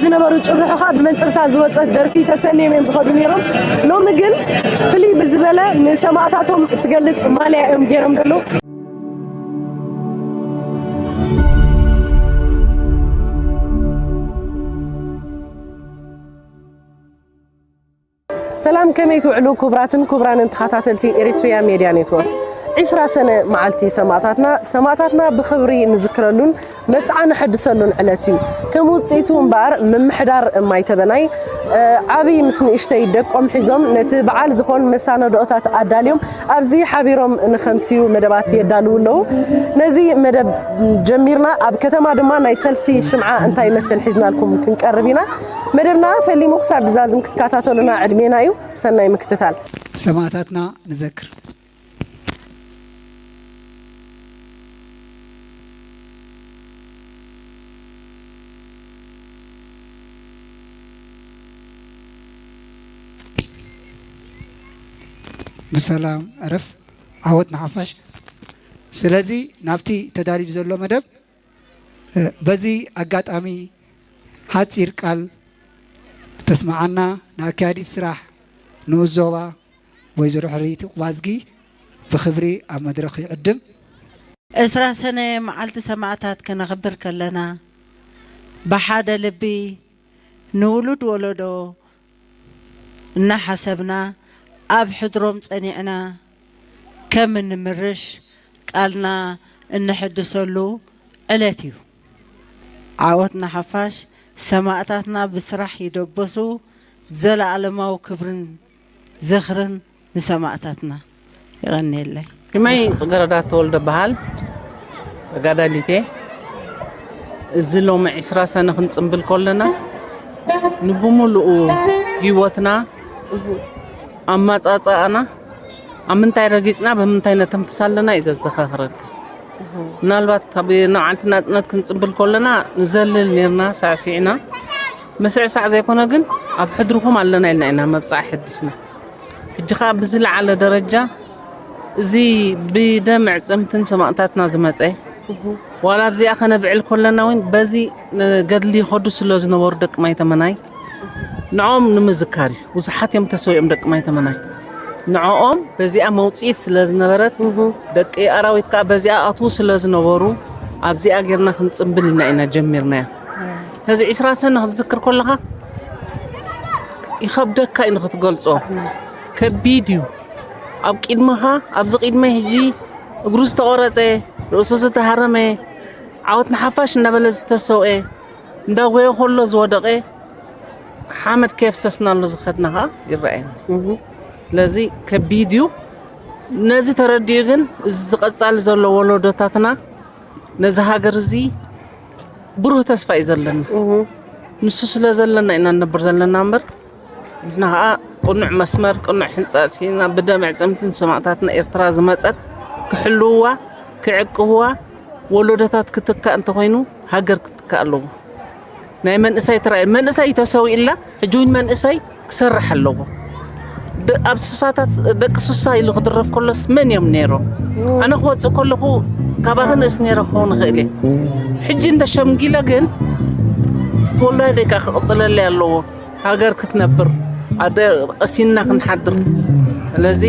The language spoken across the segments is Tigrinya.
ዝነበሩ ጭርሖ ከዓ ብመንፅርታ ዝወፀት ደርፊ ተሰንዮም እዮም ዝኸዱ ነይሮም። ሎሚ ግን ፍልይ ብዝበለ ንሰማእታቶም እትገልፅ ማልያ እዮም ገይሮም ዘለዉ። ሰላም፣ ከመይ ትውዕሉ ክቡራትን ክቡራንን ተኸታተልቲ ኤሪትሪያ ሜድያ ኔትወርክ? ዒስራ ሰነ መዓልቲ ሰማእታትና፣ ሰማእታትና ብኽብሪ ንዝክረሉን መብጽዓ ነሐድሰሉን ዕለት እዩ። ከም ውጽኢቱ እምበኣር፣ ምምሕዳር ማይ ተበናይ፣ እ፣ ዓብዪ ምስ ንእሽተይ ደቆም ሒዞም ነቲ በዓል ዝኾን መሳነድኦታት ኣዳልዮም ኣብዚ ሓቢሮም ንኸምስዩ መደባት የዳልዉ ኣለዉ። ነዚ መደብ ጀሚርና፣ ኣብ ከተማ ድማ ናይ ሰልፊ ሽምዓ እንታይ ይመስል ሒዝናልኩም ክንቀርብ ኢና። መደብና ፈሊሙ ክሳብ ዝዛዝም ክትከታተሉና ዕድሜና እዩ። ሰናይ ምክትታል። ሰማእታትና ንዘክር። ብሰላም ዕረፍ። ዓወት ንሓፋሽ። ስለዚ ናብቲ ተዳልዩ ዘሎ መደብ፣ እ፣ በዚ ኣጋጣሚ ሓጺር ቃል ተስምዓና ንኣካያዲት ስራሕ ንኡስ ዞባ ወይዘሮ ሕርይቲ ቁባዝጊ ብኽብሪ ኣብ መድረኽ ይዕድም። ዕስራ ሰነ መዓልቲ ሰማእታት ከነኽብር ከለና፣ ብሓደ ልቢ ንውሉድ ወለዶ እናሓሰብና፣ ኣብ ሕድሮም ጸኒዕና ከም እንምርሽ ቃልና እንሕድሰሉ ዕለት እዩ። ዓወት ንሓፋሽ፣ ሰማእታትና ብስራሕ ይደበሱ፣ ዘለኣለማዊ ክብርን ዝኽርን ንሰማእታትና። የቐንየለይ። ሽመይ ጽገረዳ ተወልደ በሃል፣ ተጋዳሊት እየ። እዚ ሎሚ ዕስራ ሰነ ክንጽንብል ከለና፣ ንብምሉኡ ህይወትና፣ ኣመጻጽኣና፣ ኣብ ምንታይ ረጊጽና፣ ብምንታይ ነተንፍስ ኣለና እዩ ዘዘኻኽረካ። ምናልባት ኣብ መዓልቲ ናጽነት ክንጽንብል ከለና፣ ንዘልል ኔርና፣ ሳዕሲዕና። ምስዕሳዕ ዘይኮነ ግን፣ ኣብ ሕድርኹም ኣለና ኢልና ኢና መብጽዓ ሐዲስና። ሕጂ ኸኣ ብዝለዓለ ደረጃ፣ እዚ ብደም ዕጽምትን ሰማእታትና ዝመጸ፣ ዋላ ኣብዚኣ ከነብዕል ከለና እውን፣ በዚ ንገድሊ ይኸዱ ስለ ዝነበሩ ደቂ ማይ ተመናይ፣ ንዕኦም ንምዝካር እዩ። ብዙሓት እዮም ተሰዊኦም ደቂ ማይ ተመናይ። ንዕኦም በዚኣ መውጽኢት ስለ ዝነበረት፣ ደቂ ኣራዊት ከኣ በዚኣ ኣትዉ ስለ ዝነበሩ፣ ኣብዚኣ ጌርና ክንጽንብል ኢና፣ ኢና ጀሚርናያ። ነዚ ዕስራ ሰነ ክትዝክር ከለኻ፣ ይኸብደካ እዩ ንኽትገልጾ። ከቢድ እዩ። ኣብ ቅድመኻ፣ ኣብዚ ቅድመይ ሕጂ እግሩ ዝተቖረጸ፣ ርእሱ ዝተሃረመ፣ ዓወት ንሓፋሽ እናበለ ዝተሰውኤ፣ እንዳጎየ ከሎ ዝወደቐ፣ ሓመድ ከየፍሰስናሉ ዝኸድና ኸኣ ይረኣየኒ። እህ። ስለዚ ከቢድ እዩ። ነዚ ተረዲኡ ግን፣ እዚ ዝቐጻሊ ዘሎ ወለዶታትና ነዚ ሃገር እዚ ብሩህ ተስፋ እዩ ዘለና። እህ። ንሱ ስለ ዘለና ኢና ንነብር ዘለና እምበር፣ ንሕና ኸኣ ቅኑዕ መስመር፣ ቅኑዕ ሕንጻጽ ሒዝና፣ ብደም ኣዕጽምትን ሰማእታትና ኤርትራ ዝመጸት ክሕልውዋ፣ ክዕቅብዋ፣ ወለዶታት ክትካእ እንተኾይኑ፣ ሃገር ክትካእ ኣለዎ። ናይ መንእሰይ ትራይ፣ መንእሰይ ተሰዊእላ፣ ሕጂ እውን መንእሰይ ክሰርሕ ኣለዎ። ደ-፣ ኣብ ሱሳታት፣ ደቂ ሱሳ ኢሉ ክድረፍ ከሎስ መን እዮም ነይሮም? ኣነ ክወጽእ ከለኹ ካባኺ ንእስ ነይረ ክኸውን ይኽእል እየ። ሕጂ እንተሸምጊለ ግን፣ ተወላደይ ከኣ ክቕጽለለይ ኣለዎ። ሃገር ክትነብር፣ ኣደ ቀሲንና ክንሓድር። ስለዚ፣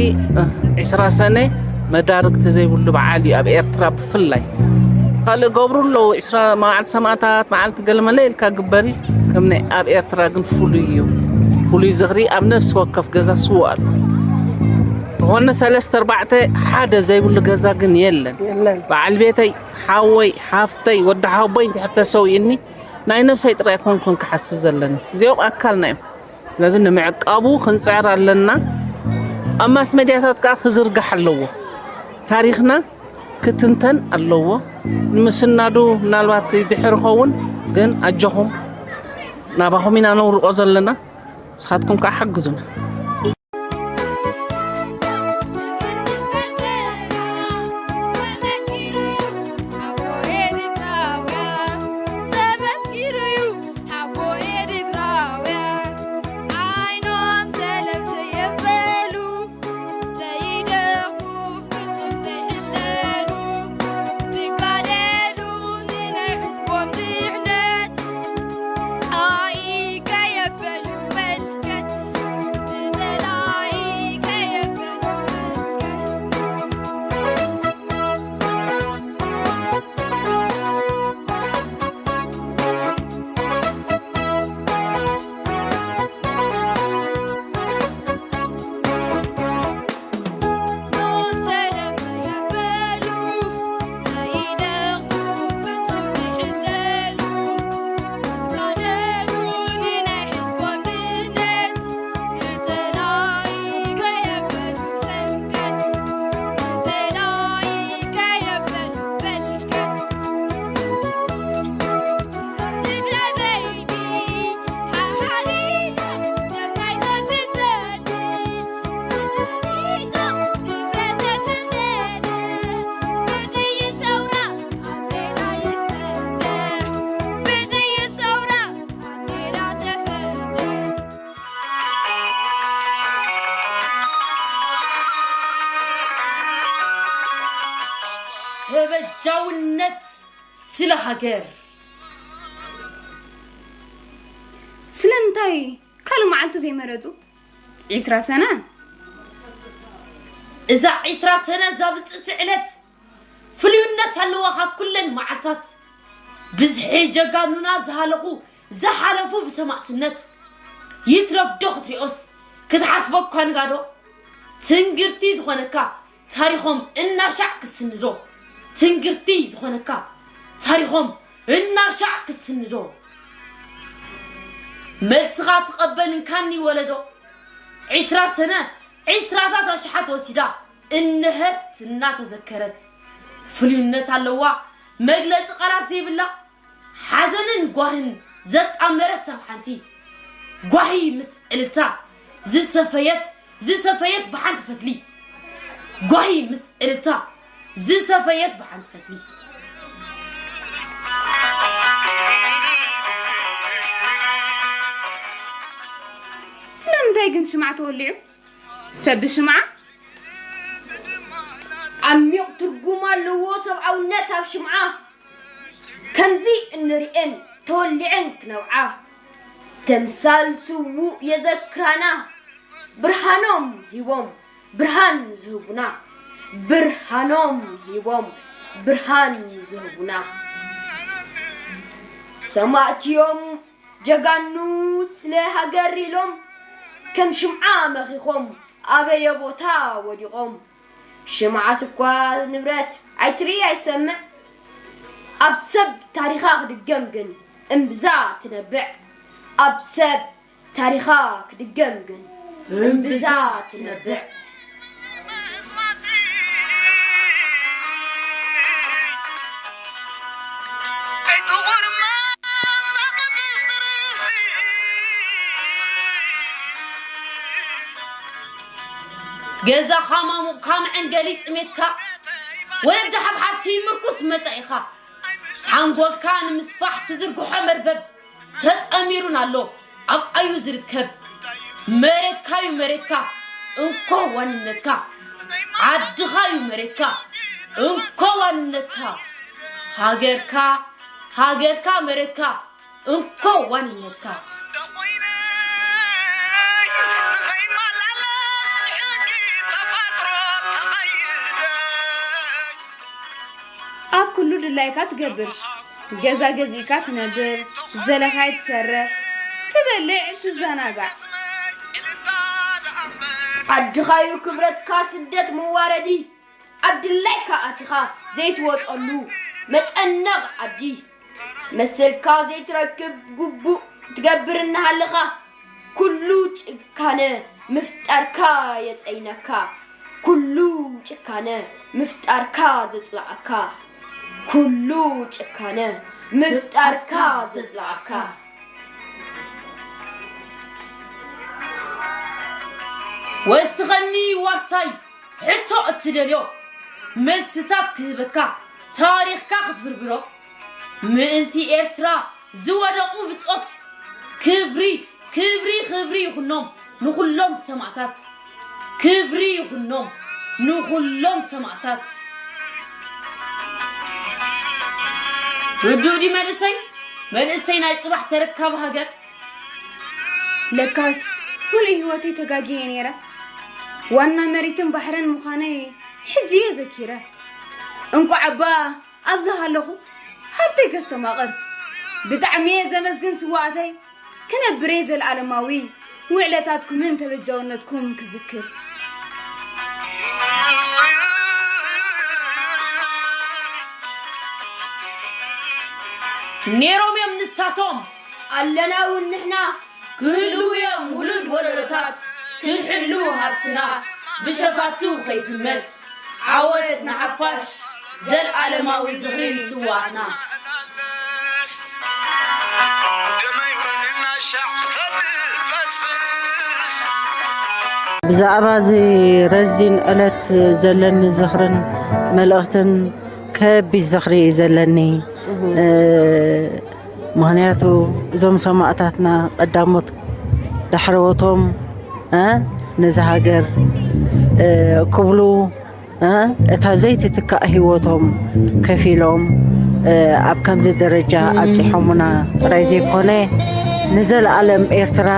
ዒስራ ሰነ መዳርግቲ ዘይብሉ በዓል እዩ ኣብ ኤርትራ ብፍላይ። ካልእ ገብሩ ኣለዉ፣ ዒስራ መዓልቲ ሰማእታት፣ መዓልቲ ገለመለ ኢልካ ግበር እዩ። ከም ናይ ኣብ ኤርትራ ግን ፍሉይ እዩ። ፍሉይ ዝኽሪ ኣብ ነፍሲ ወከፍ ገዛ ስዉእ ኣሎ። ተኾነ ሰለስተ ኣርባዕተ ሓደ ዘይብሉ ገዛ ግን የለን። የለን። በዓል ቤተይ፣ ሓወይ፣ ሓፍተይ፣ ወዲ ሓወቦይ እንድሕር ተሰዊእኒ ናይ ነብሰይ ጥራይ ኣይኮንኩን ክሓስብ ዘለኒ። እዚኦም ኣካልና እዮም። ስለዚ ንምዕቃቡ ክንጽዕር ኣለና። ኣብ ማስ ሜድያታት ከኣ ክዝርጋሕ ኣለዎ። ታሪኽና ክትንተን ኣለዎ። ንምስናዱ ምናልባት ይድሕር ይኸውን፣ ግን ኣጆኹም፣ ናባኹም ኢና ነውርቆ ዘለና። ንስኻትኩም ከኣ ሓግዙና። ተበጃውነት ስለ ሃገር። ስለምንታይ ካልእ መዓልቲ ዘይመረጹ? ዒስራ ሰነ። እዛ ዒስራ ሰነ እዛ ብጽእቲ ዕለት ፍሉይነት ኣለዋ ካብ ኩለን መዓልታት። ብዝሒ ጀጋኑና ዝሃለኹ ዝሓለፉ ብሰማእትነት። ይትረፍ ዶ ክትሪኦስ ክትሓስቦ እኳ ንጋዶ። ትንግርቲ ዝኾነካ ታሪኾም እናሻዕ ክስንዶ። ትንግርቲ ዝኾነካ ታሪኾም እናሻዕ ክስንዶ። መልስኻ ትቐበል እንካኒ ወለዶ። ዒስራ ሰነ ዒስራታት ኣሽሓት ወሲዳ እንሀት እናተዘከረት። ፍሉይነት ኣለዋ መግለጺ ቃላት ዘይብላ። ሓዘንን ጓህን ዘጣመረት ኣብ ሓንቲ። ጓሂ ምስ እልልታ ዝሰፈየት ዝሰፈየት ብሓንቲ ፈትሊ። ጓሂ ምስ እልልታ ዝሰፈየት ብሓንቲ ፈትሊ። ስለምንታይ ግን ሽምዓ ተወሊዑ? ሰብ ብሽምዓ? ዓሚቕ ትርጉም ኣለዎ ሰብኣውነት ኣብ ሽምዓ። ከምዚ እንርእየን ተወሊዐን ክነብዓ። ተምሳል ስዉእ የዘክራና። ብርሃኖም ሂቦም ብርሃን ዝህቡና። ብርሃኖም ሂቦም ብርሃን ዝህቡና። ሰማእትዮም ጀጋኑ ስለ ሃገር ኢሎም ከም ሽምዓ መኺኾም ኣበየ ቦታ ወዲቖም። ሽምዓስ እኳ ንብረት ኣይትርኢ ኣይሰምዕ። ኣብ ሰብ ታሪኻ ክድገም ግን እምብዛ ትነብዕ። ኣብ ሰብ ታሪኻ ክድገም ግን እምብዛ ትነብዕ። ገዛኻ ማሙቕካ መዐንገሊ ጥሜትካ ወለዲ ሓብሓብቲ ምርኩስ መጻኢኻ። ሓንጎልካ ንምስፋሕ ትዝርግሖ መርበብ ተጸሚሩን ኣሎ ኣብኣዩ ዝርከብ። መሬትካዩ መሬትካ እንኮ ዋንነትካ። ዓድኻዩ መሬትካ እንኮ ዋንነትካ። ሃገርካ ሃገርካ መሬትካ እንኮ ዋንነትካ። ኣብ ኩሉ ድላይካ ትገብር፣ ገዛ ገዚእካ ትነብር፣ ዝደለኻዮ ትሰርሕ፣ ትበልዕ፣ ትዘናጋዕ። ዓድኻዩ ክብረትካ ስደት መዋረዲ። ኣብ ድላይካ ኣቲኻ ዘይትወጸሉ መጨነቕ ዓዲ። መሰልካ ዘይትረክብ ግቡእ ትገብር እናሃለኻ። ኩሉ ጭካነ ምፍጣርካ የጸይነካ። ኩሉ ጭካነ ምፍጣርካ ዘጽልኣካ። ኩሉ ጭካነ ምፍጣርካ ዘጽልኣካ። ወስኸኒ ዋርሳይ ሕቶ እትደልዮ መልስታት ክህበካ ታሪኽካ ክትብርብሮ ምእንቲ ኤርትራ ዝወደቑ ብጾት ክብሪ ክብሪ ክብሪ ይኹኖም ንኹሎም ሰማእታት። ክብሪ ይኹኖም ንኹሎም ሰማእታት። ርዱእ ድዩ መንእሰይ? መንእሰይ ናይ ጽባሕ ተረካቢ ሃገር። ለካስ ሙሉእ ህይወተይ ተጋግየ ነይረ። ዋና መሬትን ባሕርን ምዃነይ ሕጂ እየ ዘኪረ። እንቋዕ እባ ኣብዚ ሃለኹ ሃብተይ ከስተማቕር። ብጣዕሚ እየ ዘመስግን ስውኣተይ። ክነብር እየ ዘልኣለማዊ ውዕለታትኩምን ተበጃውነትኩም ክዝክር። ነይሮም እዮም ንሳቶም። ኣለና እውን ንሕና። ክህልዉ እዮም ውሉድ ወለዶታት። ክንሕሉ ሃብትና ብሸፋቱ ከይዝመት። ዓወት ንሓፋሽ ዘልኣለማዊ ዝኽሪ ንስውኣትና። ብዛዕባ እዚ ረዚን ዕለት ዘለኒ ዝኽርን መልእኽትን ከቢድ ዝኽሪ እዩ ዘለኒ። እ፣ ምኽንያቱ እዞም ሰማእታትና ቀዳሞት ዳሕረዎቶም፣ እ፣ ነዚ ሃገር፣ እ፣ ክብሉ፣ እታ ዘይትትካእ ህይወቶም ከፊሎም ኣብ ከምዚ ደረጃ ኣብፂሖምና ጥራይ ዘይኮነ፣ ንዘለኣለም ኤርትራ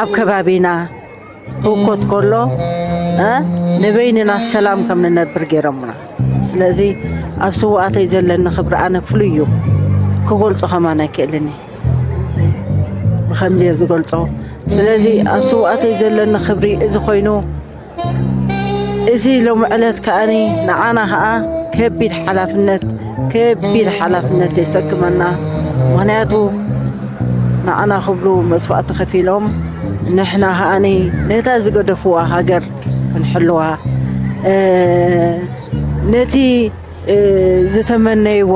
ኣብ ከባቢና ህውከት ከሎ ንበይንና ሰላም ከም ንነብር ገይሮምና። ስለዚ ኣብ ስውኣተይ ዘለኒ ክብሪ ኣነ ፍሉይ እዩ፣ ክገልጾ ከማን ኣይክእልን እየ፣ ብኸምዚ እየ ዝገልጾ። ስለዚ ኣብ ስውኣተይ ዘለኒ ክብሪ እዚ ኮይኑ፣ እዚ ሎሚ ዕለት ከኣኒ ንዓና ኸኣ ከቢድ ሓላፍነት፣ ከቢድ ሓላፍነት የሰክመና። ምኽንያቱ ንዓና ክብሉ መስዋእቲ ከፊሎም፣ ንሕና ኸኣኒ ነታ ዝገደፍዋ ሃገር ክንሕልዋ፣ እ፣ ነቲ፣ እ፣ ዝተመነይዎ፣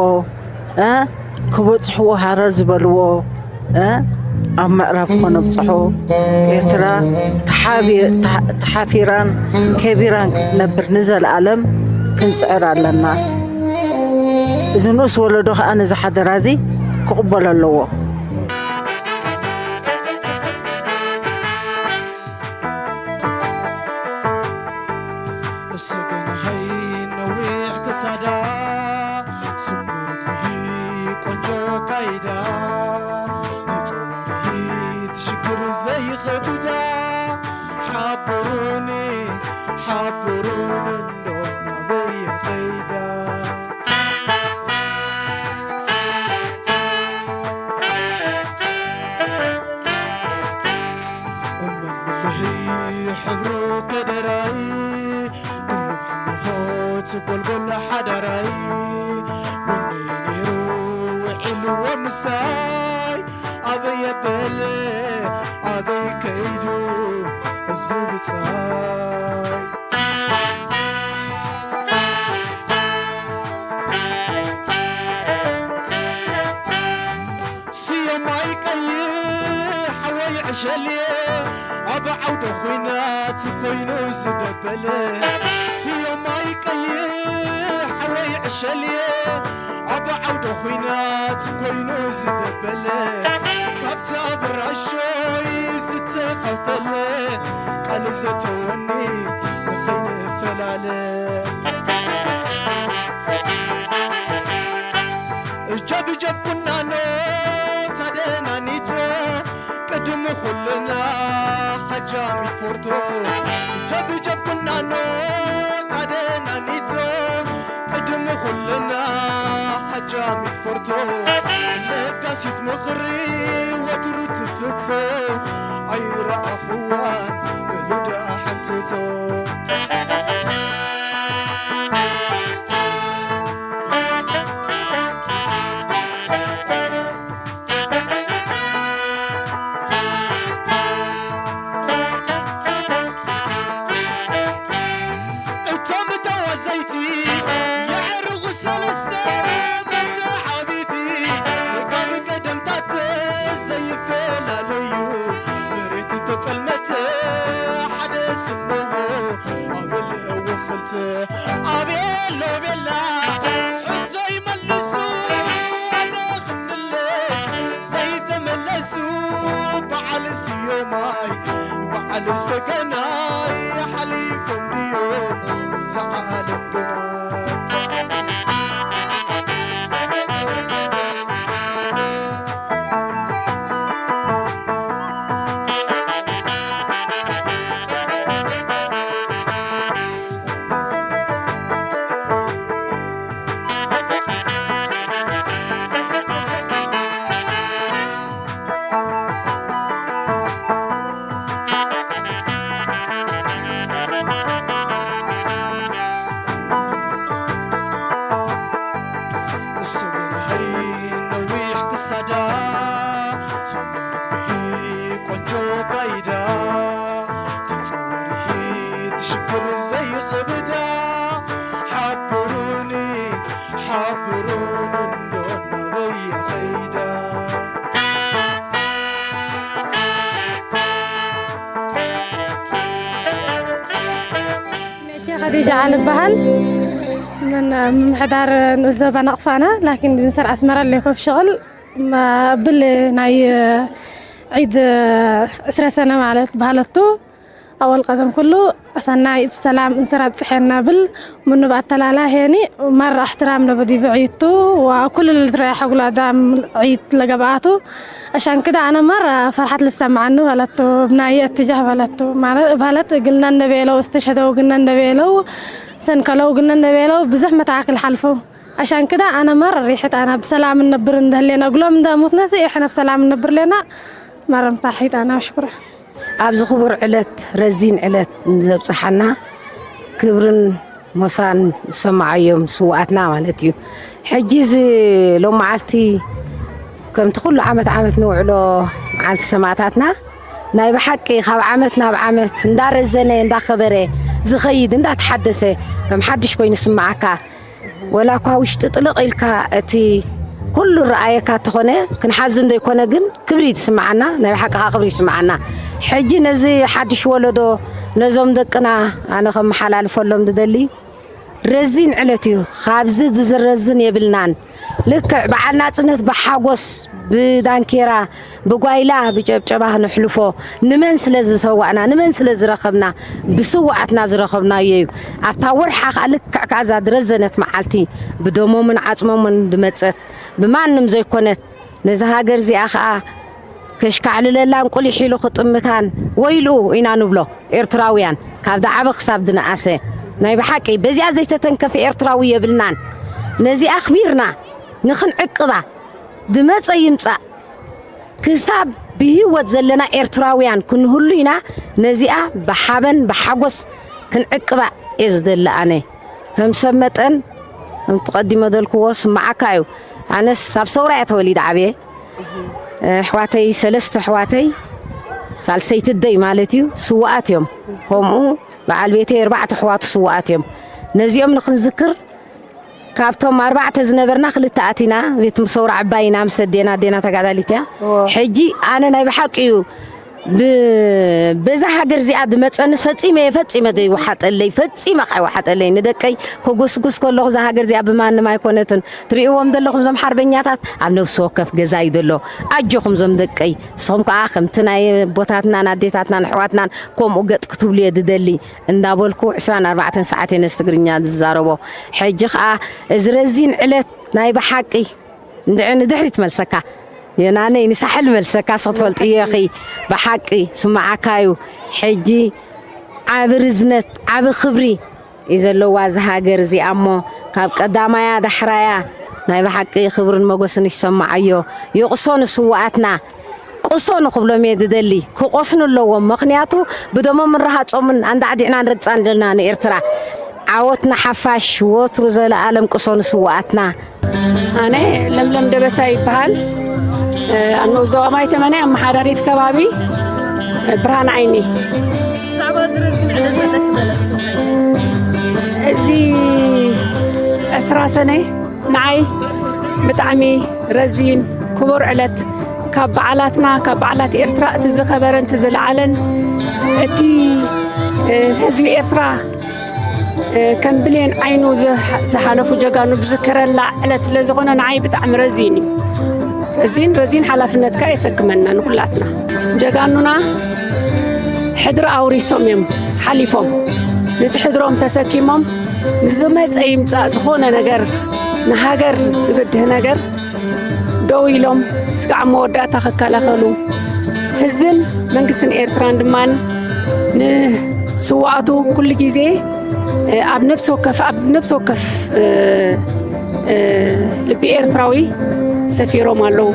እ፣ ክበጽሕዎ ሃረር ዝበልዎ፣ እ፣ ኣብ ምዕራፍ ከነብጽሖ፣ ኤርትራ ተሓቢ-፣ ተሓ-፣ ተሓፊራን ከቢራን ክትነብር ንዘለኣለም ክንጽዕር ኣለና። እዚ ንኡስ ወለዶ ኸኣ ነዚ ሓደራ እዚ ክቕበሎ ኣለዎ። ሰገናይ ነዊሕ ክሳዳ፣ ስሙር ግሂ ቆንጆ ካይዳ፣ ተጸዋርሂት ሽግር ዘይኸብዳ፣ ሓብሩኒ፣ ሓብሩኒ እንዶ ናበይ ከይዳ። እመን ብልሒ ሕብሩ ከደራይ፣ ድርብ ሕሞት ጎልጎል ሓዳራይ፣ ወነይ ነይሩ ውዒልዎ ምሳይ፣ ኣበይ ኣበለ ኣበይ ከይዱ እዚ ብጻይ። ስዮማይ ቀይሕ ሓወይ ዕሸልየ ኣብ ዓውደ ኹናት ኮይኑ ዝደበለ። ስዮማይ ቀይሕ ሓወይ ዕሸልየ ኣብ ዓውደ ኹናት ኮይኑ ዝደበለ። ካብቲ ኣብ ራሾይ ዝተኸፈለ ቃል ዘተወኒ ንኸይንፈላለ። ጀብጀብ ኩናኖ ታደናኒቶ ቅድሚ ኩልና ሓጃሚት ፎርቶ። ጀብጀብ ኩናኖ ታደናኒቶ ቅድሚ ኩልና ሓጃሚት ፎርቶ። ለጋሲት ምኽሪ ወትሩ ትፍቶ ኣይረኣኹዋን በሉ ደኣ ሓንትቶ። እቶም ተዋዘይቲ የዕርቑ ሰለስተ መተዓብይቲ፣ ካብ ቀደምታት ዘይፈላለዩ፣ መሬት ተጸልመት ሓደ ስምዎ ኣበል ወኽልት። ኣቤሎ ቤላ ሕቶይ መልሱ ኣነ ክምልስ ዘይተመለሱ፣ በዓል ስዮማይ በዓል ሰገናይ ሓሊፎም ድዮም እዛ ዓለም ግና። ሰገናይ ነዊሕ ክሳዳ፣ ስሙር ቆንጆ ካይዳ፣ ተጸዋርሂት ሽግር ዘይኸብዳ፣ ሓብሩኒ፣ ሓብሩኒ እንዶ ናበይ ከይዳ። ስሜቼ ኸዲጃ ዓሊ እበሃል። ምን ምምሕዳር ንኡስ ዞባ ናቕፋና፣ ላኪን ንሰር ኣስመራ ለይኮፍ ሽቕል፣ ብል ናይ ዒድ ዕስራ ሰነ ማለት በሃለቱ፣ أول قدم كله أسناي بسلام انسراب صحينا بل منو بأتلالا هيني مرة احترام لبدي بعيدتو وكل اللي تريح أقول دام عيد لقبعاتو. عشان كده أنا مرة فرحت للسمع عنه بلدتو بناية اتجاه بلدتو. ما بلد قلنا النبيلو استشهدوا قلنا النبيلو سنكلو قلنا النبيلو بزح متاكل حلفو. عشان كده أنا مرة ريحت أنا بسلام النبر اندهلينا أقول لهم ده موت ناسي إحنا بسلام النبر لنا. مرة متاحيت أنا وشكرا. ኣብዚ ክቡር ዕለት፣ ረዚን ዕለት ንዘብጽሓና ክብርን ሞሳን ዝሰማዓዮም ስውኣትና ማለት እዩ። ሕጂ እዚ ሎም መዓልቲ ከምቲ ኩሉ ዓመት ዓመት ንውዕሎ መዓልቲ ሰማእታትና ናይ ብሓቂ ካብ ዓመት ናብ ዓመት እንዳረዘነ እንዳኸበረ ዝኸይድ እንዳተሓደሰ ከም ሓድሽ ኮይኑ ስምዓካ። ወላ እኳ ውሽጢ ጥልቕ ኢልካ እቲ ኩሉ ረኣየካ እንተኾነ ክንሓዝን ዘይኮነ ግን ክብሪ ዝስምዓና ናይ ብሓቂ ከዓ ክብሪ ይስምዓና። ሕጂ ነዚ ሓድሽ ወለዶ ነዞም ደቅና ኣነ ከመሓላልፈሎም ዝደሊ ረዚን ዕለት እዩ። ካብዚ ዝረዝን የብልናን። ልክዕ በዓል ናፅነት ብሓጎስ ብዳንኬራ ብጓይላ ብጨብጨባ ነሕልፎ። ንመን ስለ ዝሰዋእና ንመን ስለ ዝረኸብና ብስውኣትና ዝረኸብናዮ እዩ። ኣብታ ወርሓ ከዓ ልክዕ ከዓ እዛ ዝረዘነት መዓልቲ ብደሞምን ዓፅሞምን ዝመፀት ብማንም ዘይኮነት ነዛ ሃገር እዚኣ ከዓ ከሽካዕልለላን ቁሊሕ ኢሉ ክጥምታን ወይልኡ ኢና ንብሎ ኤርትራውያን ካብ ዝዓበ ክሳብ ዝነኣሰ። ናይ ብሓቂ በዚኣ ዘይተተንከፈ ኤርትራዊ የብልናን። ነዚኣ ኣኽቢርና ንኽንዕቅባ ዝመፀ ይምፃእ ክሳብ ብህይወት ዘለና ኤርትራውያን ክንህሉ ኢና። ነዚኣ ብሓበን ብሓጎስ ክንዕቅባ እየ ዝደሊ ኣነ ከም ሰብ መጠን። ከምቲ ቀዲመ ዘልክዎ ስምዓካ እዩ። ኣነስ ኣብ ሰውራ እየ ተወሊደ ዓብየ። ኣሕዋተይ ሰለስተ ኣሕዋተይ ሳልሰይቲ ኣደይ ማለት እዩ ስውኣት እዮም። ከምኡ በዓል ቤተይ ኣርባዕተ ኣሕዋቱ ስውኣት እዮም። ነዚኦም ንክንዝክር ካብቶም ኣርባዕተ ዝነበርና ክልተ ኣቲና ቤት ሰውራ ዕባይ ኢና ምስ ኣዴና ኣዴና ተጋዳሊት እያ። ሕጂ ኣነ ናይ ብሓቂ እዩ ብ- በዛ ሃገር እዚኣ ዝመፀንስ ፈፂመ እየ ፈፂመ ዘይወሓጠለይ ፈፂመ ካይወሓጠለይ ንደቀይ ከጎስጉስ ከለኹ እዛ ሃገር እዚኣ ብማንም ኣይኮነትን። ትርእይዎም ዘለኹም እዞም ሓርበኛታት ኣብ ነፍሲ ወከፍ ገዛ እዩ ዘሎ። ኣጆኹም እዞም ደቀይ ንስኹም ከዓ ከምቲ ናይ ኣቦታትናን ኣዴታትናን ኣሕዋትናን ከምኡ ገጥ ክትብሉ እየ ዝደሊ። እንዳበልኩ ዕስራን ኣርባዕተን ሰዓት እየ ነዚ ትግርኛ ዝዛረቦ። ሕጂ ከዓ እዚ ረዚን ዕለት ናይ ብሓቂ እንድዒ ንድሕሪት መልሰካ የናነይ ንሳሕል መልሰካ ስኽ ትፈልጥዮ ኢኺ። ብሓቂ ስምዓካ እዩ። ሕጂ ዓቢ ርዝነት ዓቢ ክብሪ እዩ ዘለዋ እዛ ሃገር እዚኣ እሞ ካብ ቀዳማያ ዳሕራያ ናይ ብሓቂ ክብርን መጎስን ይሰማዓዮ። ይቕሶ ንስውኣትና ቅሶ ንኽብሎም እየ ዝደሊ። ክቆስኑ ኣለዎም። ምኽንያቱ ብደሞምን ረሃጾምን ኣንዳዕዲዕና ንረግጻ እንደልና ንኤርትራ። ዓወት ንሓፋሽ ወትሩ ዘለኣለም ቅሶ ንስውኣትና። ኣነ ለምለም ደበሳ ይበሃል። ኣነ ዞባ ማይ ተመነ ኣመሓዳሪት ከባቢ ብርሃን ዓይኒ። እዚ ዕስራ ሰነ ንዓይ ብጣዕሚ ረዚን ክቡር ዕለት ካብ በዓላትና ካብ በዓላት ኤርትራ እቲ ዝኸበረን እቲ ዝለዓለን እቲ ህዝቢ ኤርትራ ከም ብሌን ዓይኑ ዝሓለፉ ጀጋኑ ዝዝከረላ ዕለት ስለ ዝኾነ ንዓይ ብጣዕሚ ረዚን እዩ። ረዚን ረዚን ሓላፍነትካ የሰክመና ንኩላትና። ጀጋኑና ሕድሪ ኣውሪሶም እዮም ሓሊፎም። ነቲ ሕድሮም ተሰኪሞም ንዝመፀ ይምፃእ ዝኾነ ነገር ንሃገር ዝብድህ ነገር ደው ኢሎም ስጋዕ መወዳእታ ክከላኸሉ ህዝብን መንግስትን ኤርትራን ድማ ንስዋኣቱ ኩሉ ግዜ ኣብ ነብሲ ወከፍ ኣብ ነብሲ ወከፍ ልቢ ኤርትራዊ ሰፊሮም ኣለዉ።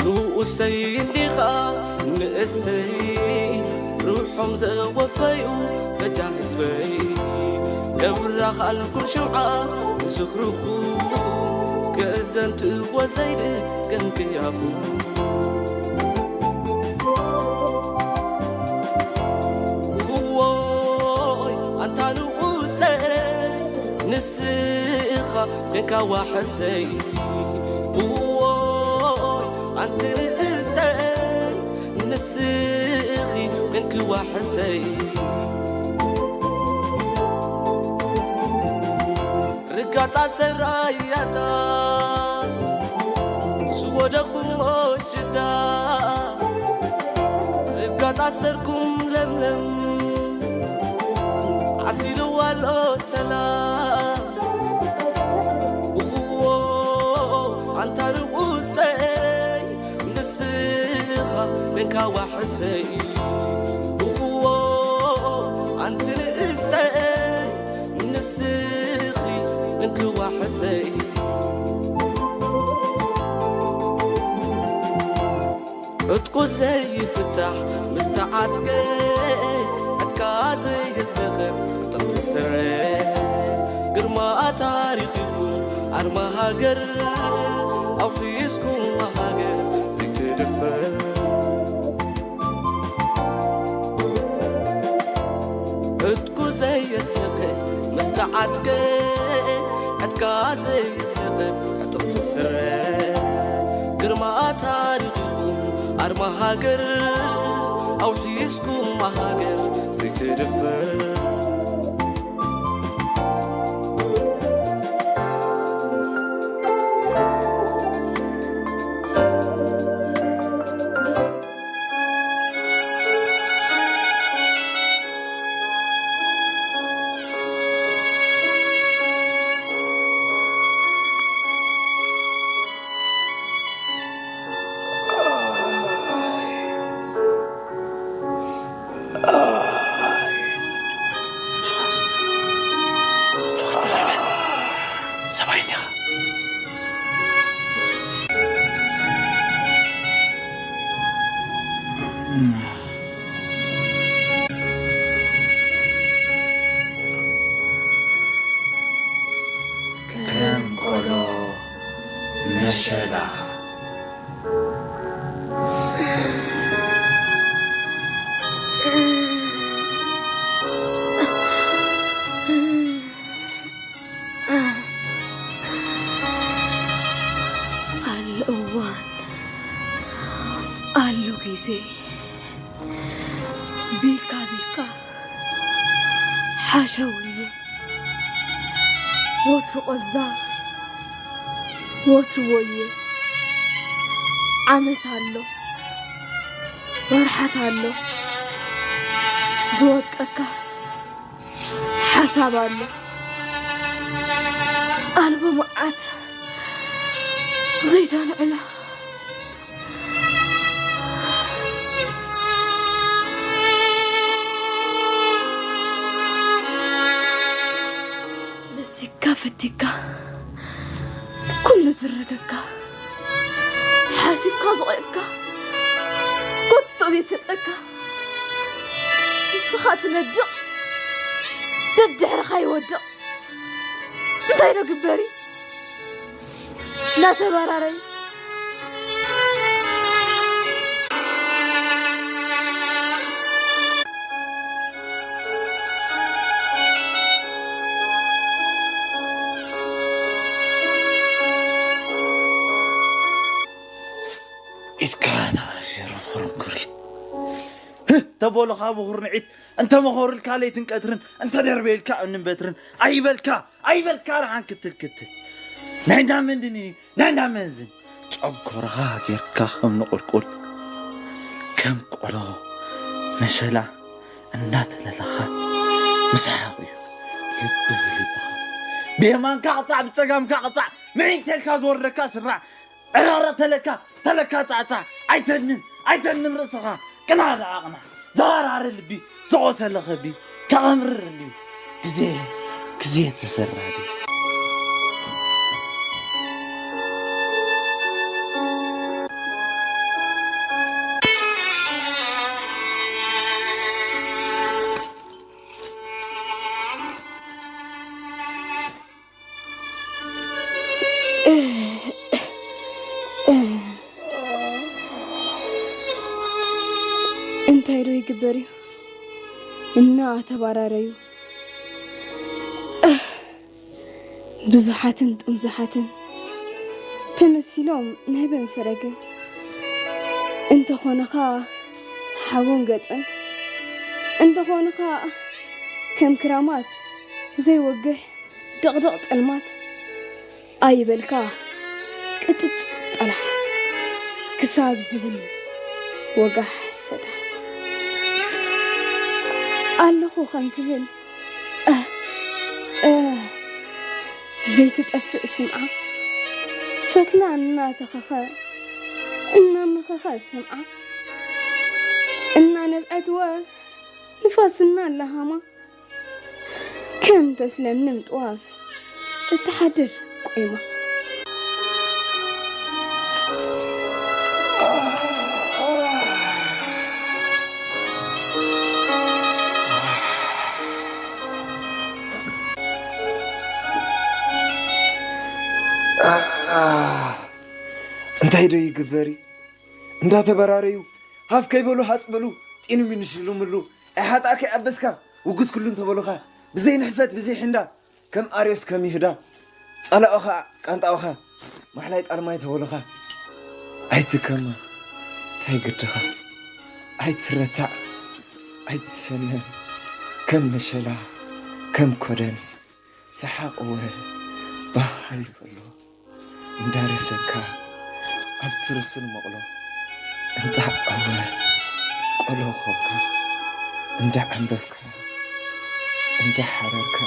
ንኡሰይ እንዲኻ ንእስተይ ርሖም ዘወፈዩ በጃ ህዝበይ ከብራ ኻልኩም ሽምዓ ዝኽርኹም ከዘንትዎ ዘይድገም ቅያኹም። እዎይ ኣንታ ንኡሰይ ንስኻ ኮንካ ዋሕሰይ። እዎይ ኣንቲ ንእስተይ ንስኺ ኮንኪ ዋሕሰይ፣ ርጋጻ ሰራያታ ዝወደኹሞ ሽዳ፣ ርጋጻ ሰርኩም ለምለም ዓሲልዋ ኣሎ ሰላም። እዎ ኣንታ ንጉሰይ፣ ንስኻ ኮንካ ዋሕሰይ። እዎ ኣንቲ ንእስተይ፣ ንስኺ ኮንኪ ዋሕሰይ። ዕጥቁ ዘይፍታሕ ምስ ተዓጥቀ፣ ዕጥቃ ዘየዝለቐ ጥቕቲ ስረ። ግርማ ታሪኽኩም ኣርማ ሃገር፣ ኣውሒስኩም ሃገር ዘይትድፈር። ዕጥቁ ዘየዝለቐ ምስ ተዓጥቀ፣ ዕጥቃ ዘየዝለቐ ዕጥቕቲ ስረ። ግርማ ታሪኽኩም ኣርማ ሃገር፣ ኣውሒስኩም ሃገር ዘይትድፈር። ሰብኣይ እንዲኻ። ከም ቆሎ መሸላ። ኣሎ እዋን፣ ኣሎ ግዜ፣ ቢልካ ቢልካ ሓሸውየ፣ ወትሩ ቆዛ፣ ወትሩ ወየ። ዓመት ኣሎ፣ ወርሓት ኣሎ፣ ዝወድቀካ ሓሳብ ኣሎ። ኣልቦ መዓት ዘይተልዕሎ። መሲካ ፈቲካ ኩሉ ዝረገካ፣ ሓሲብካ ዝቐየካ፣ ኮቶ ዘይሰጠካ፣ ንስኻ ትነድቕ፣ ደድሕርኻ ይወድቕ። እንታይ ዶ ግበሪ? እናተበራረዩ። ኢድካ ተኣሲሩ ኩርንኩሪት። ህህ፣ ተበሉኻ ብኹርንዒት፣ እንተ መኸሩልካ ለይትን ቀትርን፣ እንተ ደርበዩልካ እምንን በትርን፣ ኣይበልካ፣ ኣይበልካ ደሓን ክትል ክትል። ናይ እንዳ መን ድኒ፣ ናይ እንዳ መን ዝን። ጨጎራኻ ጌርካ ከም ንቑልቁል፣ ከም ቆሎ መሸላ እናተለለኻ ምስሓቕ እዩ ልቢ ዝልብኻ። ብየማንካ ቅጻዕ፣ ብጸጋምካ ቅጻዕ፣ ምዒንተልካ ዝወርደካ ስራዕ፣ ዕራረ ተለካ፣ ተለካ ጻዕጻዕ፣ ኣይተንን፣ ኣይተንን ርእስኻ፣ ቅናዕ ደኣ ቅናዕ፣ ዝሃርሃረ ልቢ፣ ዝቖሰለ ከብዲ፣ ከቕምርር እንድዩ። ግዜ፣ ግዜ ተፈራዲ። እንታይ ዶ ይግበር እዩ? እናተባራረዩ ብዙሓትን ጥምዙሓትን ተመሲሎም ንህብን ፈረግን እንተኾነኻ ሓውን ገጽን እንተኾንኻ ከም ክራማት ዘይወግሕ ድቕድቕ ጸልማት ኣይበልካ ቅጭጭ ጠላሕ ክሳብ ዝብል ወጋሕ ፈታሕ ኣለኹ ከም ትብል እህ እህ ዘይትጠፍእ ስምዓ ፈትና እናተኸኸ እናመኸኸ ስምዓ እናነብዐትወ ንፋስ እናላሃማ ከም ተስለምልም ጥዋፍ እትሓድር ቆይማ። እንታይ ዶ ይግበር እዩ? እንዳተበራረዩ ሃፍ ከይበሉ ሃጽ በሉ ጢኑ ሚንሽሉምሉ ኣይሓጣ ከይኣበስካ ውጉዝ ኩሉ እንተበሉኻ ብዘይ ንሕፈት ብዘይ ሕንዳ ከም ኣርዮስ ከም ይሁዳ ጸላኦኻ ቃንጣኦኻ ማሕላይ ጣልማይ ተበሉኻ ኣይትከማ እንታይ ግድኻ ኣይትረታዕ ኣይትሰነ ከም መሸላ ከም ኮደን ሰሓቕ እወ ባህ ይበሎ እንዳረሰካ ኣብቲ ርሱን መቕሎ እንዳ ኣወ ቆሎ ኮካ እንዳ ዓንበብካ እንዳ ሓረርካ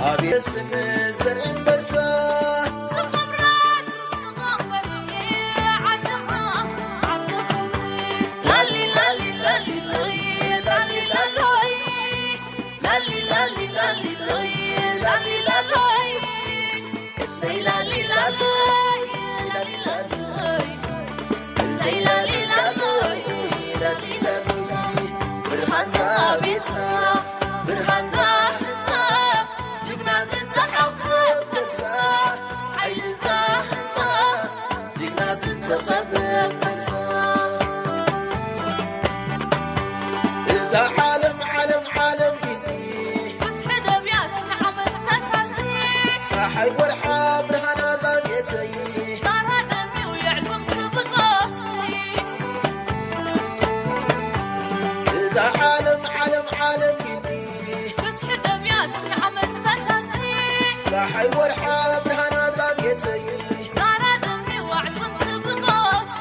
ኣቤት ስም ዘርእንበሳ ዝኸብራ ክርስትኻ በርሄ ዓድኻ ዓድኻ ላሊ ላሊ ላሊ ሎይ ላሊ ላሎይ ላሊ ላሊ ላሊ ሎይ ላሊ ላሎይ ሎይ ላሊ ላሎይ ላሊ ላሎይ ሎይ ላሊ ላሎይ ላሊ ላሎይ ብርሃን ዛቤትና ብርሃን ዛሕንፃ ጅግና ዝተሓንፈብ ከሳ ሓይሊ ዛሕንፃ ጅግና ዝተቐበብ ከሳ እዛ ዓለም ዓለም ዓለም ቢቲ ፍትሒ ደብያ ስንዓመት ተሳሲ ፀሓይ ወርሓ ብርሃና ዛቤተይ ዛራ ደሚው የዕፅምቲ ብፆት እዛ ዓለም ዓለም ዓለም ቢቲ ፍትሒ ደብያ ስንዓመት ተሳሲ ፀሓይ ወርሓ ብርሃና ዛቤተይ ዛራ ደሚው የዕፅምቲ ብፆት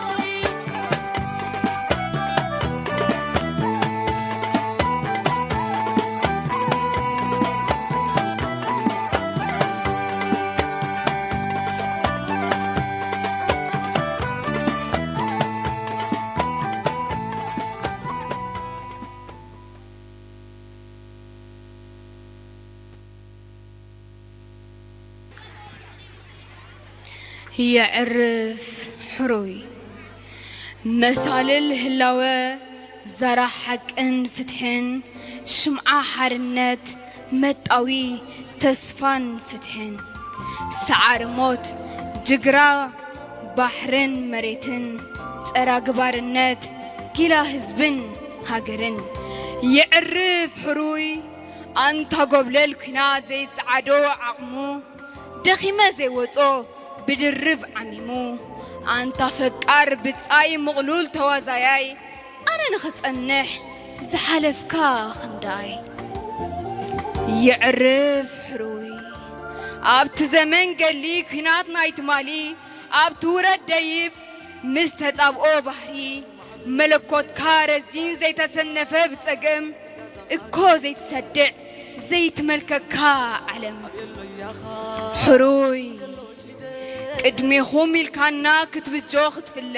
የዕርፍ ሕሩይ መሳልል ህላወ ዛራ ሓቅን ፍትሕን ሽምዓ ሓርነት መጣዊ ተስፋን ፍትሕን ሰዓሪ ሞት ጅግራ ባሕርን መሬትን ጸራጊ ባርነት ጊላ ህዝብን ሃገርን የዕርፍ ሕሩይ ኣንታ ጎብለል ኲናት ዘይጸዓዶ ዓቕሙ ደኺመ ዘይወጾ ብድርብ ዓሚሙ ኣንታ ፈቃር ብጻይ ምቕሉል ተዋዛያይ ኣነ ንኽጸንሕ ዝሓለፍካ ክንዳይ የዕርፍ ሕሩይ ኣብቲ ዘመን ገሊ ኲናት ናይ ትማሊ ኣብቲ ውረድ ደይብ ምስ ተጻብኦ ባህሪ መለኮትካ ረዚን ዘይተሰነፈ ብጸገም እኮ ዘይትሰድዕ ዘይትመልከካ ዓለም ሕሩይ ቅድሜኹም ኢልካና ክትብጆ ክትፍለ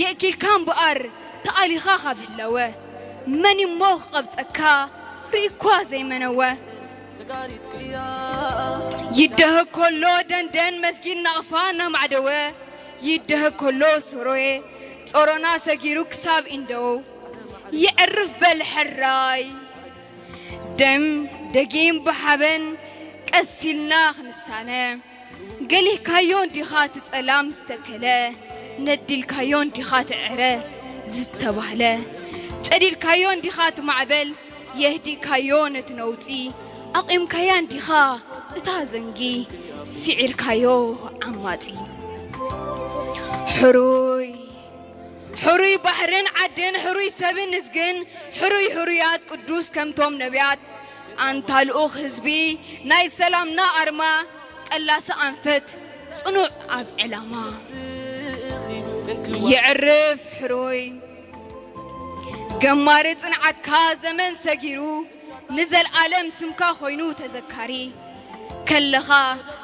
የእኪልካ እምበኣር ተኣሊኻ ካብ ህለወ መን እሞ ክቐብጸካ ርኢኳ ዘይመነወ ይደህ ከሎ ደንደን መስጊድ ናቕፋ እናማዕደወ ይደህ ከሎ ሶሮየ ጾሮና ሰጊሩ ክሳብ ኢንደው የዕርፍ በል ሕራይ ደም ደጊም ብሓበን ቀሲልና ክንሳነ ገሊህካዮ እንዲኻ እቲ ጸላም ዝተከለ ነዲልካዮ እንዲኻ እቲ ዕረ ዝተባህለ ጨዲድካዮ እንዲኻ እቲ ማዕበል የህዲእካዮ ነቲ ነውጺ ኣቒምካያ እንዲኻ እታ ዘንጊ ስዒርካዮ ዓማጺ ሕሩይ ሕሩይ ባሕርን ዓድን ሕሩይ ሰብን እዝግን ሕሩይ ሕሩያት ቅዱስ ከምቶም ነቢያት ኣንታ ልኡኽ ህዝቢ ናይ ሰላምና ኣርማ ቀላሲ ኣንፈት ጽኑዕ ኣብ ዕላማ የዕርፍ ሕሩይ ገማሪ ጽንዓትካ ዘመን ሰጊሩ ንዘልኣለም ስምካ ኮይኑ ተዘካሪ ከለኻ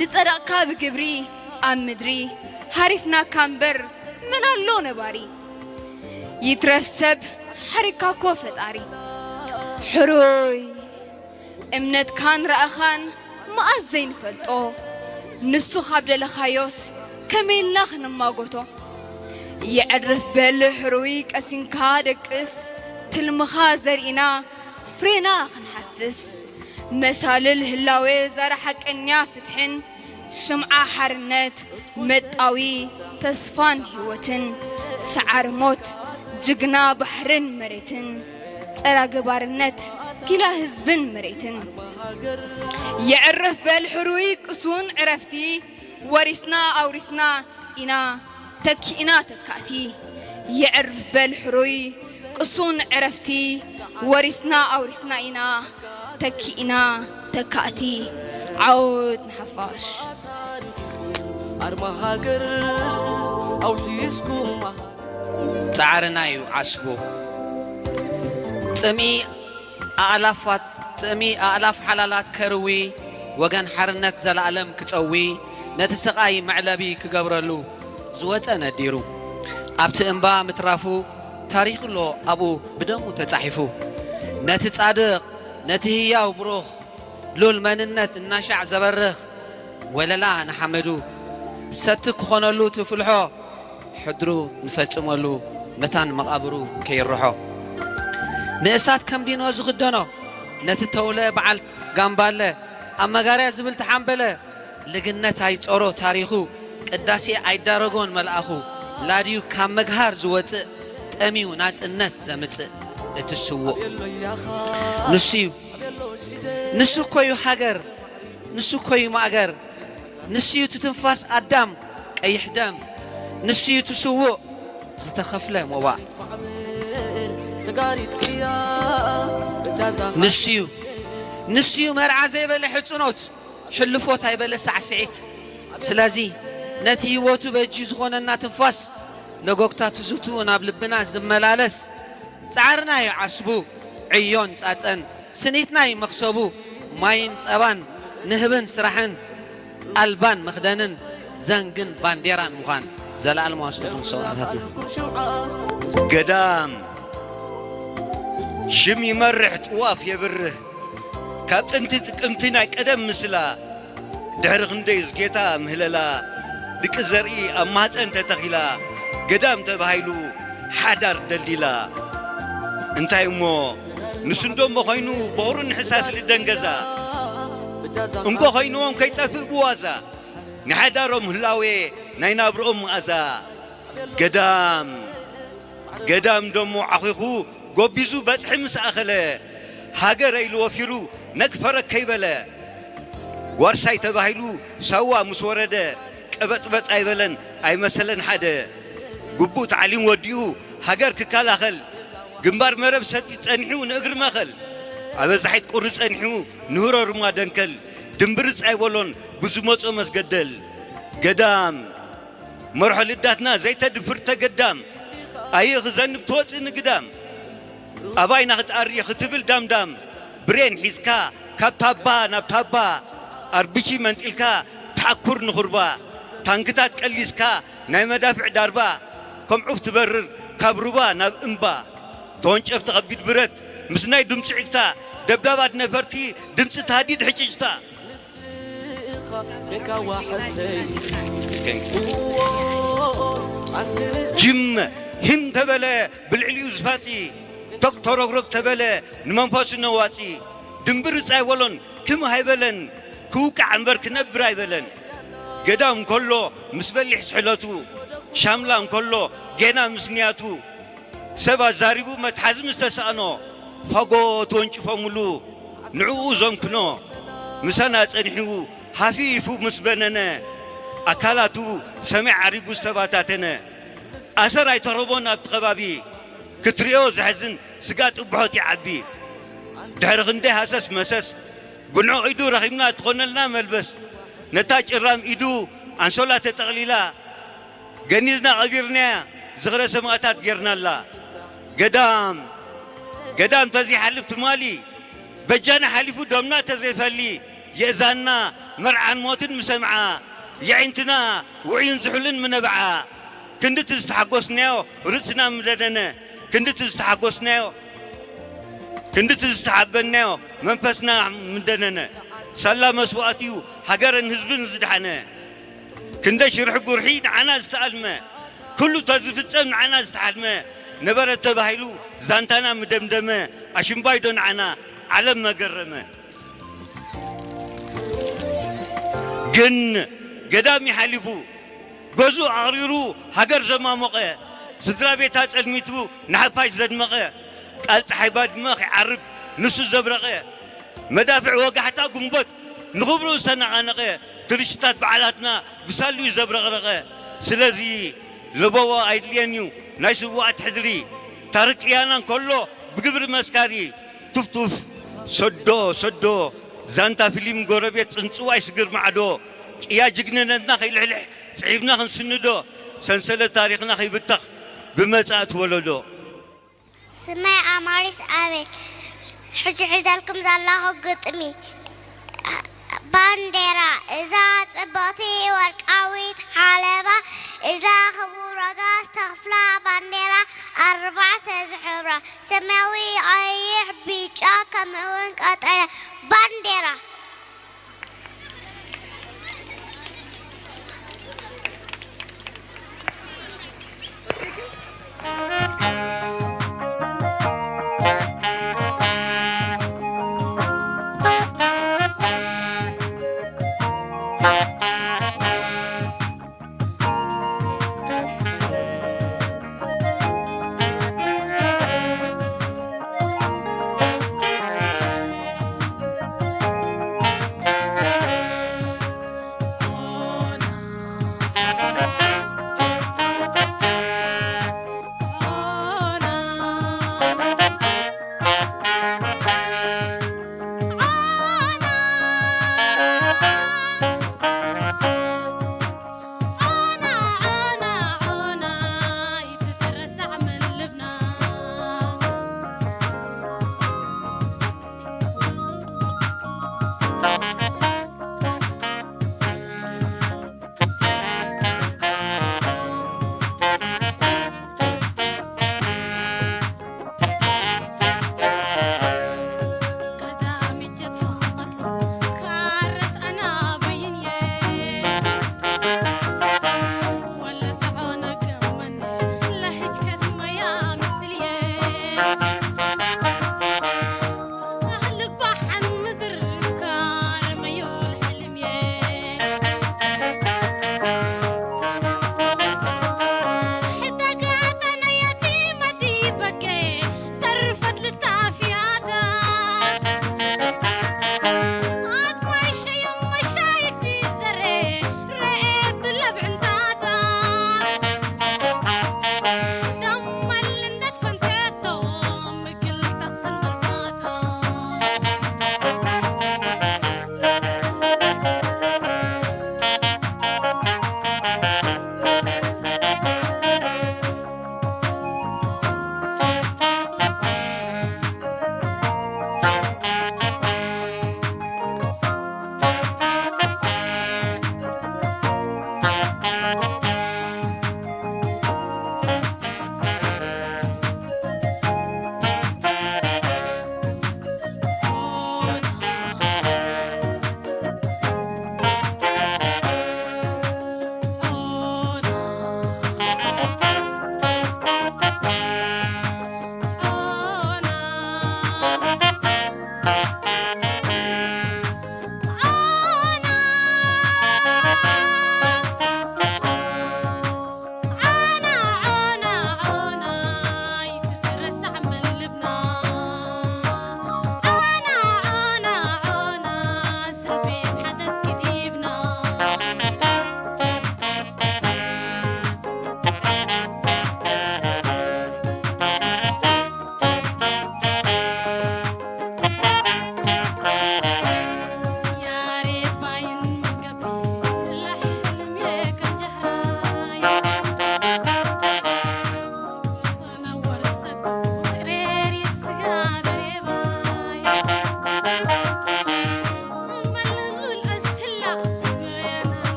ዝጸደቕካ ብግብሪ ኣብ ምድሪ ሃሪፍናካ እምበር መን ኣሎ ነባሪ ይትረፍ ሰብ ሓሪካ እኮ ፈጣሪ ሕሩይ እምነትካን ረኣኻን መኣዝ ዘይንፈልጦ ንሱ ካብ ደለኻዮስ ከመይ ኢልና ክንማጎቶ የዕርፍ በል ሕሩይ ቀሲንካ ደቅስ ትልምኻ ዘርኢና ፍሬና ክንሓፍስ መሳልል ህላዌ ዛራ ሓቀኛ ፍትሕን ሽምዓ ሓርነት መጣዊ ተስፋን ህይወትን ሰዓሪ ሞት ጅግና ባሕርን መሬትን ጸራጊ ባርነት ጊላ ህዝብን መሬትን የዕርፍ በል ሕሩይ ቅሱን ዕረፍቲ ወሪስና ኣውሪስና ኢና ተኪእና ተካእቲ የዕርፍ በል ሕሩይ ቅሱን ዕረፍቲ ወሪስና ኣውሪስና ኢና ተኪእና ተካእቲ ዓወት ንሓፋሽ ኣርማ ሃገር ኣውሒስኩም ጻዕርና እዩ ዓስቡ ጽምኢ ኣእላፋት ጽምኢ ኣእላፍ ሓላላት ከርዊ ወገን ሓርነት ዘለኣለም ክጸዊ፣ ነቲ ስቓይ መዕለቢ ክገብረሉ ዝወጸ ነዲሩ። ኣብቲ እምባ ምትራፉ ታሪኽ ኣሎ ኣብኡ ብደሙ ተጻሒፉ። ነቲ ጻድቕ፣ ነቲ ህያው ብሩኽ፣ ሉል መንነት እናሻዕ ዘበርኽ፣ ወለላ ንሓመዱ ሰቲ ክኾነሉ ትፍልሖ፣ ሕድሩ ንፈጽመሉ መታን መቓብሩ ከይርሖ። ንእሳት ከም ዲኖ ዝኽደኖ፣ ነቲ ተውለ በዓል ጋምባለ፣ ኣብ መጋርያ ዝብል ተሓምበለ፣ ልግነት ኣይጾሮ ታሪኹ፣ ቅዳሴ ኣይዳረጎን መልኣኹ፣ ላድዩ ካብ መግሃር ዝወጽእ፣ ጠምዩ ናጽነት ዘምጽእ እቲ ስዉእ። ንሱ እዩ፣ ንሱ እኮ እዩ ሃገር፣ ንሱ እኮ እዩ ማእገር፣ ንሱ እዩ እቲ ትንፋስ ኣዳም ቀይሕ ደም፣ ንሱ እዩ እቲ ስዉእ ዝተኸፍለ ሞባእ። ንሱ እዩ፣ ንሱ እዩ መርዓ ዘይበለ ሕጽኖት፣ ሕልፎት ኣይበለ ሳዕስዒት። ስለዚ ነቲ ህይወቱ በጂ ዝኾነና ትንፋስ፣ ነጎግታ ትዝትኡ ናብ ልብና ዝመላለስ፣ ጻዕርና እዩ ዓስቡ፣ ዕዮን ጻጸን፣ ስኒትና እዩ መኽሰቡ፣ ማይን ጸባን፣ ንህብን ስራሕን፣ ኣልባን መኽደንን፣ ዘንግን ባንዴራን ምዃን። ዘለኣለማዊ ስግደት ንሰማእታትና። ገዳም ሽም ይመርሕ ጥዋፍ የብርህ ካብ ጥንቲ ጥቅምቲ ናይ ቀደም ምስላ ድሕሪ ክንደይ ዝጌታ ምህለላ ድቂ ዘርኢ ኣብ ማህፀን ተተኺላ ገዳም ተባሂሉ ሓዳር ደልዲላ እንታይ እሞ ንሱ እንዶ እሞ ኮይኑ በቕሩን ሕሳስ ልደንገዛ እንኮ ኮይንዎም ከይጠፍእ ብዋዛ ንሓዳሮም ህላዌ ናይ ናብርኦም መኣዛ ገዳም ገዳም ደሞ ዓኺኹ ጎቢዙ በጽሒ ምስ ኣኸለ ሃገረ ኢሉ ወፊሩ ነግ ፈረግ ከይበለ ዋርሳይ ተባሂሉ ሳዋ ምስ ወረደ ቀበጥበጥ ኣይበለን ኣይመሰለን ሓደ ግቡእ ታዕሊም ወዲኡ ሃገር ክከላኸል ግንባር መረብ ሰቲ ጸኒሑ ንእግሪ መኸል ኣበዛሒት ቁሪ ጸኒሑ ንህሮ ርማ ደንከል ድምብርጽ ኣይበሎን ብዝመጾ መስገደል ገዳም መርሖ ልዳትና ዘይተድፍር ተገዳም ኣየ ክዘንብ ትወፅእ ንግዳም ኣባይና ክትኣሪ ክትብል ዳምዳም ብሬን ሒዝካ ካብ ታባ ናብ ታባ ኣርቢጂ መንጢልካ ተሓኩር ንኹርባ ታንክታት ቀሊስካ ናይ መዳፍዕ ዳርባ ከም ዑፍ ትበርር ካብ ሩባ ናብ እምባ ተወንጨፍቲ ከቢድ ብረት ምስ ናይ ድምፂ ዒግታ ደብዳባት ነፈርቲ ድምፂ ታህዲድ ሕጭጭታ ጅም ሂም ተበለ ብልዕሊኡ ዝፋፂ ቶክ ተሮግሮግ ተበለ ንመንፈሱ ነዋፂ ድምብርፅ ኣይበሎን ክም ኣይበለን ክውቃዕ እምበር ክነብር ኣይበለን ገዳም እንከሎ ምስ በሊሕ ስሕለቱ ሻምላ እንከሎ ጌና ምስ ንያቱ ሰብ ኣዛሪቡ መትሓዚ ምስ ተሳእኖ ፋጎ ተወንጭፎምሉ ንዕኡ ዘምክኖ ምሳና ጸኒሑ ሃፊፉ ምስ በነነ ኣካላቱ ሰማይ ዓሪጉ ዝተባታተነ ኣሰር ኣይተረቦን ኣብቲ ከባቢ ክትሪኦ ዘሕዝን ስጋ ጥብሖት ይዓቢ ድሕሪ ክንደይ ሃሰስ መሰስ ጉንዖ ኢዱ ረኺብና ትኾነልና መልበስ ነታ ጭራም ኢዱ ኣንሶላ ተጠቕሊላ ገኒዝና ቀቢርናያ ዝኽረ ሰማእታት ጌርናላ ገዳም ገዳም ተዘይሓልፍ ትማሊ በጃና ሓሊፉ ደምና ተዘይፈሊ የእዛንና መርዓን ሞትን ምሰምዓ የዒንትና ውዑይን ዝሑልን ምነበዓ ክንድቲ ዝተሓጎስናዮ ርእስና ምደነነ ክንድቲ ዝተሓጎስናዮ ክንድቲ ዝተሓበናዮ መንፈስና ምደነነ ሳላ መስዋእትዩ ሃገርን ህዝብን ዝድሓነ ክንደ ሽርሒ ጉርሒ ንዓና ዝተኣልመ ኩሉ ተዝፍጸም ንዓና ዝተሓልመ ነበረ ተባሂሉ ዛንታና ምደምደመ ኣሽምባይዶ ንዓና ዓለም መገረመ ግን ገዳም ይሓሊፉ ገዙ ኣቕሪሩ ሃገር ዘማሞቐ ስድራ ቤታ ጸልሚቱ ንሓፋሽ ዘድመቐ ቃል ፀሓይ ባድመ ከይዓርብ ንሱ ዘብረቐ መዳፍዕ ወጋሕታ ጉንበት ንኽብሩ ዝተነቓነቐ ትርሽታት በዓላትና ብሳሉ እዩ ዘብረቕረቐ ስለዚ ለበዋ ኣይድልየን እዩ ናይ ስዋኣት ሕድሪ ታርክ ቅያና እንከሎ ብግብሪ መስካሪ ቱፍቱፍ ሰዶ ሰዶ ዛንታ ፊሊም ጎረቤት ጽንጽዋይ ስግር ማዕዶ ቅያ ጅግንነትና ከይልሕልሕ ጽዒብና ክንስንዶ ሰንሰለት ታሪኽና ከይብተኽ ብመጻእቲ ወለዶ ስመይ ኣማሪስ ኣቤል ሕጂ ሒዘልኩም ዘለኹ ግጥሚ ባንዴራ፣ እዛ ጽብቕቲ ወርቃዊት ዓለባ፣ እዛ ክቡብ ዋጋ ዝተኽፍላ ባንዴራ፣ ኣርባዕተ ዝሕብራ፣ ሰማያዊ፣ ቀይሕ፣ ብጫ፣ ከምኡውን ቀጠልያ ባንዴራ።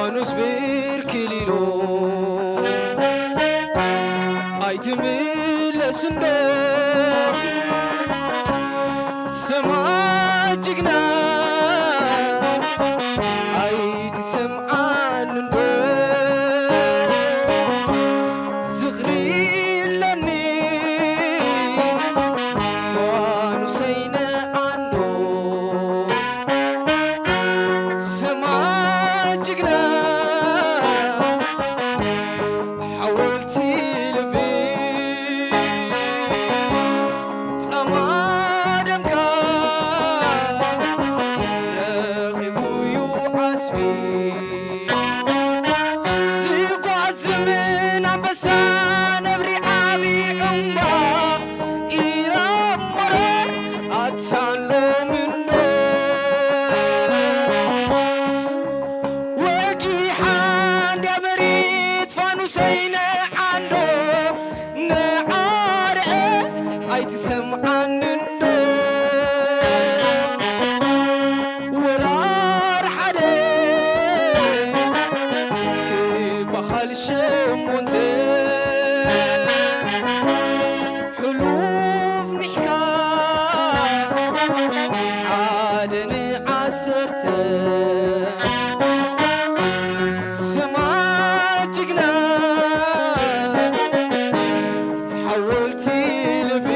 ፋኑስ ብርክሊሎ ኣይትምለስ እንዶ ሰማ ጅግና ኣይትሰምዓኒ እንዶ ዝኽሪ ኣለኒ ፋኑሰይ ነዓንዶ ሰማ ጅግና ሓወልቲ ልቢ ጻማ ደምካ ረኺቡ'ዩ ዓስቢ ዝጓዝምን ኣንበሳ ነብሪ ዓቢ እምባ ኢራሞረ ኣትሳሎም እንዶ ወጊሓ እንድያ መሬት ፋኑሰይ ነዓንዶ ነዓርአ ኣይትሰምዓኒ እንዶ ወራር ሓደ ክበሃል ሸሞንተ ሕሉፍ ሚሕካ ሓደ ንዓሰርተ ስማ ጅግና ሓወልቲ ልቢ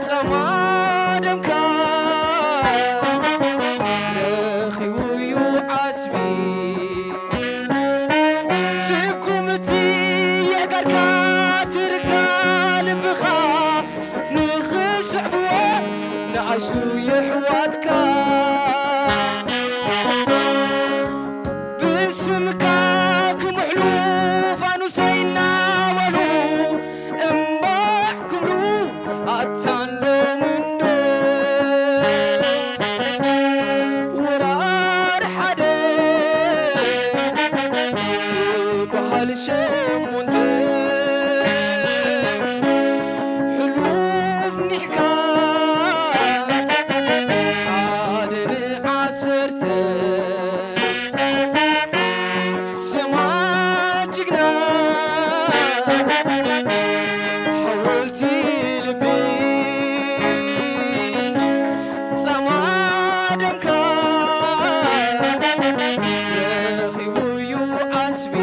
ጸማ ደምካ ረኺቡ እዩ ዓስቢ ስጉምቲ የጋርካ ትርዳ ልብኻ ንኽስዕብዎ ንኣሽቱ የሕዋትካ ብስምካ ክምሕሉ ፋኑሰይ እናበሉ እምባሕ ክብሉ ኣታንዶም እንዶ ወራር ሓደ ክበሃል ሸሞንተ ሕሉፍ ኒሕካ ሓደ ንዓሰርተ ስማ ጅግና ሓወልቲ ልቢ ጻማ ደምካ ረኺቡ እዩ ዓስቢ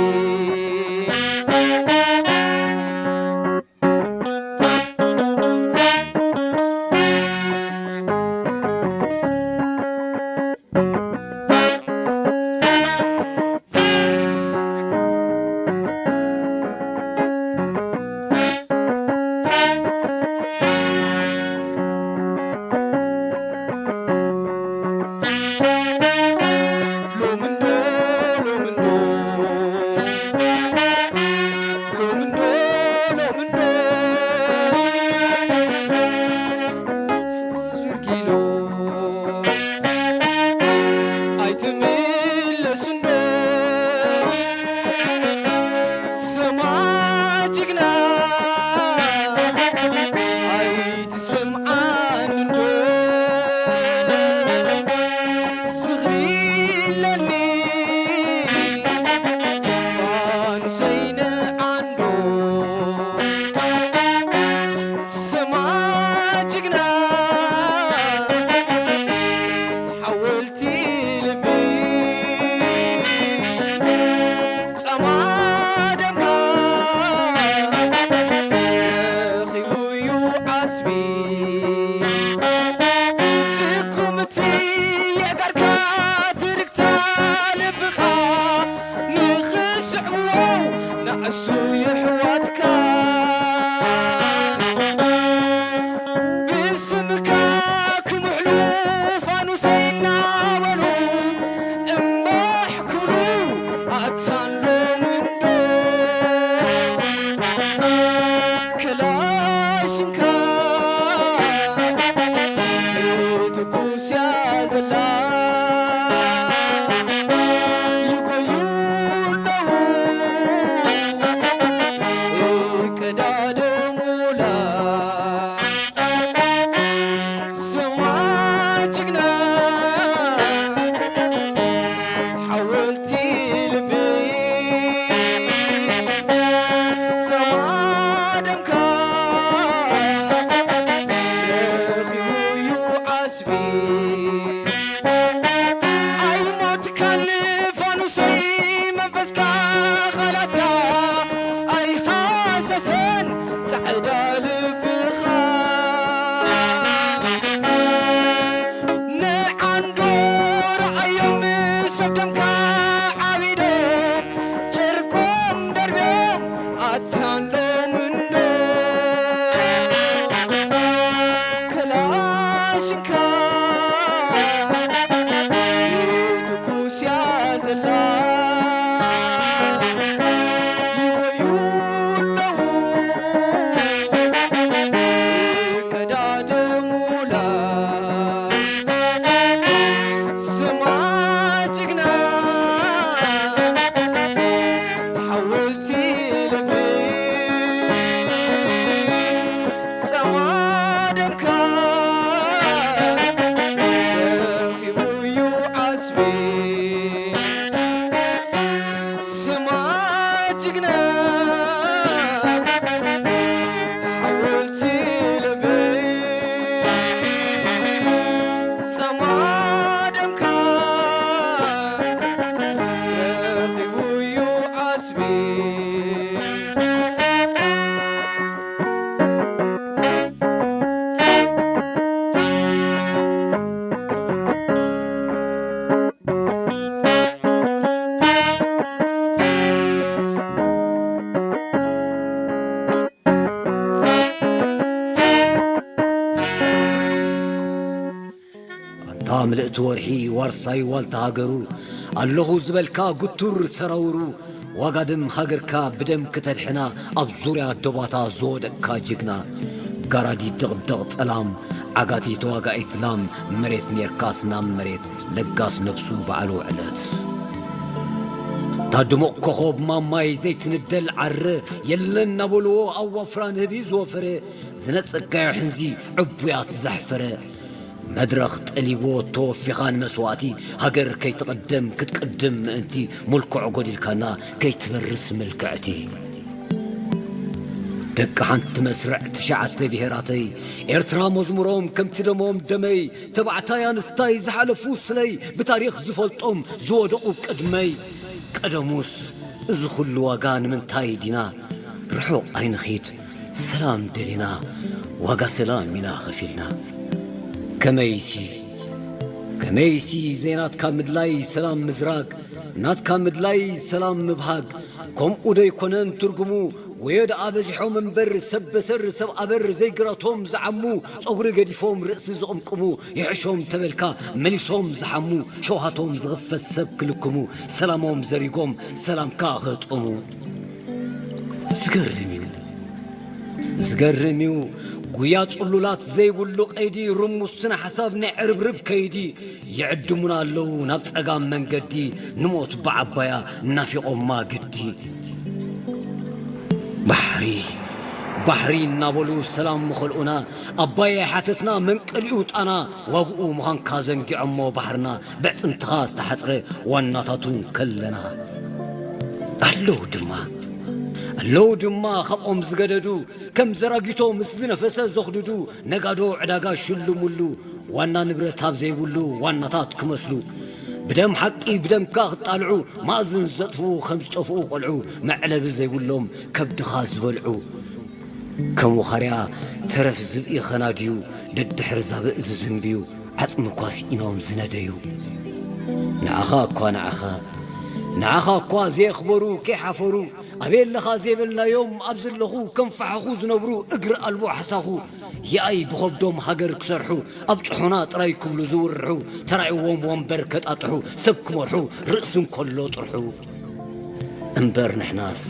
ደምካ ዓቢዶም ጨርቆም ደርብዮም ኣታንዶም እንዶ ከላሽንካ ትኩስያ ዘላ ይጎዩ ኣለዉ ቀዳደሙላ ስማ ጅግና ሓወልቲ ልበይ ጸማ ደምካ ረኺቡ እዩ ዓስቢ ስማ ጅግና ሓወልቲ ልበይ ጸማ ደምካ ረኺቡ እዩ ዓስቢ ኣንታ ምልእቲ ወርሒ ዋርሳይ ዋልታ ሃገሩ ኣለኹ ዝበልካ ጉቱር ሰራውሩ ዋጋ ደም ሃገርካ ብደም ክተድሕና ኣብ ዙርያ ዶባታ ዝወደቅካ ጅግና ጋራዲ ድቕድቕ ጸላም ዓጋቲ ተዋጋኢት ላም መሬት ኔርካስ ናብ መሬት ለጋስ ነብሱ በዓሉ ዕለት እታ ድሙቕ ኮኾብ ማማይ ዘይትንደል ዓረ የለን እናበልዎ ኣብ ዋፍራ ንህቢ ዝወፈረ ዝነጸግካዮ ሕንዚ ዕቡያት ዘሕፈረ መድረኽ ጠሊብዎ ተወፊኻ ንመስዋእቲ ሃገር ከይትቕደም ክትቅድም ምእንቲ ምልኩዕ ጎዲልካና ከይትበርስ ምልክዕቲ ደቂ ሓንቲ መስርዕ ትሽዓተ ብሄራተይ ኤርትራ መዝሙሮም ከምቲ ደሞም ደመይ ተባዕታይ ኣንስታይ ዝሓለፉ ስለይ ብታሪኽ ዝፈልጦም ዝወደቑ ቅድመይ ቀደሙስ እዚ ኩሉ ዋጋ ንምንታይ ዲና ርሑቕ ኣይንኺድ ሰላም ደሊና ዋጋ ሰላም ኢና ኸፊልና ከመይሲ ከመይሲ ዘይናትካ ምድላይ ሰላም ምዝራግ ናትካ ምድላይ ሰላም ምብሃግ ከምኡ ዶ ኣይኮነን ትርጉሙ ወዮ ደኣ በዚሖም እምበር ሰብ በሰር ሰብ ኣበር ዘይግራቶም ዝዓሙ ጸጉሪ ገዲፎም ርእሲ ዝቕምቅሙ ይሕሾም ተበልካ መሊሶም ዝሓሙ ሸውሃቶም ዝኽፈት ሰብ ክልክሙ ሰላሞም ዘሪጎም ሰላምካ ኸጥሙ ዝገርም እዩ ዝገርም እዩ ጉያ ጽሉላት ዘይብሉ ቀይዲ ርሙስና ሓሳብ ናይ ዕርብርብ ከይዲ ይዕድሙና ኣለዉ ናብ ጸጋም መንገዲ ንሞት ብዓባያ ናፊቖማ ግዲ ባሕሪ ባሕሪ እናበሉ ሰላም ምኸልኡና ኣባይ ኣይሓተትና መንቀሊኡ ጣና ዋግኡ ምዃንካ ዘንጊዖሞ ባሕርና ብዕጽምትኻ ዝተሓጽረ ዋናታቱ ከለና ኣለዉ ድማ ኣለዉ ድማ ካብኦም ዝገደዱ ከም ዘራጊቶ ምስ ዝነፈሰ ዘኽድዱ ነጋዶ ዕዳጋ ሽልሙሉ ዋና ንብረት ኣብ ዘይብሉ ዋናታት ክመስሉ ብደም ሓቂ ብደምካ ክጣልዑ ማእዝን ዘጥፍኡ ከም ዝጠፍኡ ቆልዑ መዕለቢ ዘይብሎም ከብድኻ ዝበልዑ ከም ወኻርያ ተረፍ ዝብኢ ኸናድዩ ደድሕሪ ዛብእ ዝዝንብዩ ዓጽሚ ኳስ ኢኖም ዝነደዩ ንዓኻ እኳ ንዓኻ ንዓኻ እኳ ዘየኽበሩ ከይሓፈሩ ኣበየለኻ ዘይበልናዮም ኣብ ዘለኹ ከም ፈሓኹ ዝነብሩ እግሪ ኣልቦ ሓሳኹ ይኣይ ብኸብዶም ሃገር ክሰርሑ ኣብ ጽሑና ጥራይ ክብሉ ዝውርሑ ተራእዎም ወንበር ከጣጥሑ ሰብ ክመርሑ ርእሲ እንከሎ ጥርሑ እምበር ንሕናስ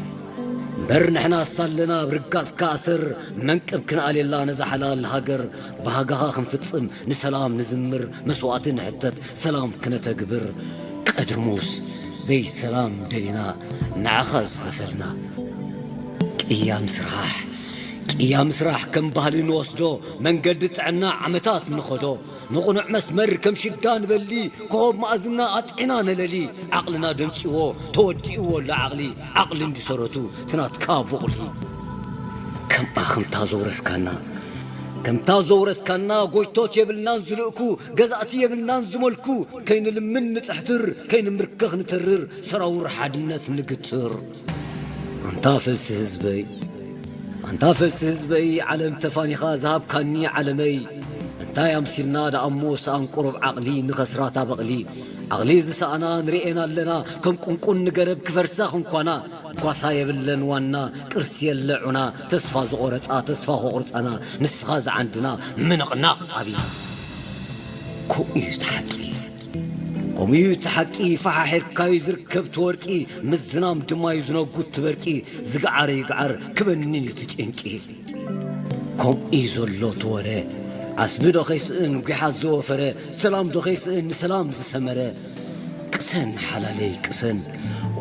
እምበር ንሕናስ ኣለና ኣብ ርጋጽካ ኣሰር መንቅብ ክንኣልየላ ነዛ ሓላል ሃገር ባህጋኻ ክንፍጽም ንሰላም ንዝምር መስዋእቲ ንሕተት ሰላም ክነተግብር ቀደሙስ ዘይሰላም ደሊና ንዓኻ ዝኸፈልና ቅያም ስራሕ ቅያም ስራሕ ከም ባህሊ ንወስዶ መንገዲ ጥዕና ዓመታት ንኸዶ ንቕኑዕ መስመር ከም ሽዳ ንበሊ ኮኸብ መኣዝና ኣጥዒና ነለሊ ዓቕልና ደንጺዎ ተወዲእዎ ኣሎ ዓቕሊ ዓቕሊ እንዲሰረቱ ትናትካ ቡቕሊ ከምኣ ከምታ ዘውረስካና ከምታ ዘውረስካና ጎይቶት የብልናን ዝልእኩ ገዛእቲ የብልናን ዝመልኩ ከይንልምን ንጽሕትር ከይንምርከኽ ንተርር ሰራውር ሓድነት ንግትር ኣንታ ፈልሲ ህዝበይ ኣንታ ፈልሲ ህዝበይ ዓለም ተፋኒኻ ዝሃብካኒ ዓለመይ እንታይ ኣምሲልና ደኣሞ ሰኣን ቁሩብ ዓቕሊ ንኸስራታ በቕሊ ዓቕሊ ዝሰኣና ንርእየን ኣለና፣ ከም ቁንቁን ንገረብ ክፈርሳ ክንኳና። ጓሳ የብለን ዋና፣ ቅርሲ የለ ዑና፣ ተስፋ ዝቖረጻ ተስፋ ከቑርጻና፣ ንስኻ ዝዓንድና ምንቕናቕ ኣብይና። ከምኡ እዩ እቲ ሓቂ፣ ከምኡ እዩ እቲ ሓቂ። ፈሓሒርካዩ ዝርከብ እቲ ወርቂ፣ ምዝናም ድማ እዩ ዝነጉት እቲ በርቂ። ዝገዓረ ይግዓር፣ ክበንን እዩ እቲ ጭንቂ። ከምኡ እዩ ዘሎ እቲ ወረ፣ ዓስቢ ዶ ከይስእን ጒሓ ዝወፈረ፣ ሰላም ዶ ከይስእን ንሰላም ዝሰመረ። ቅሰን ሓላለይ ቅሰን፣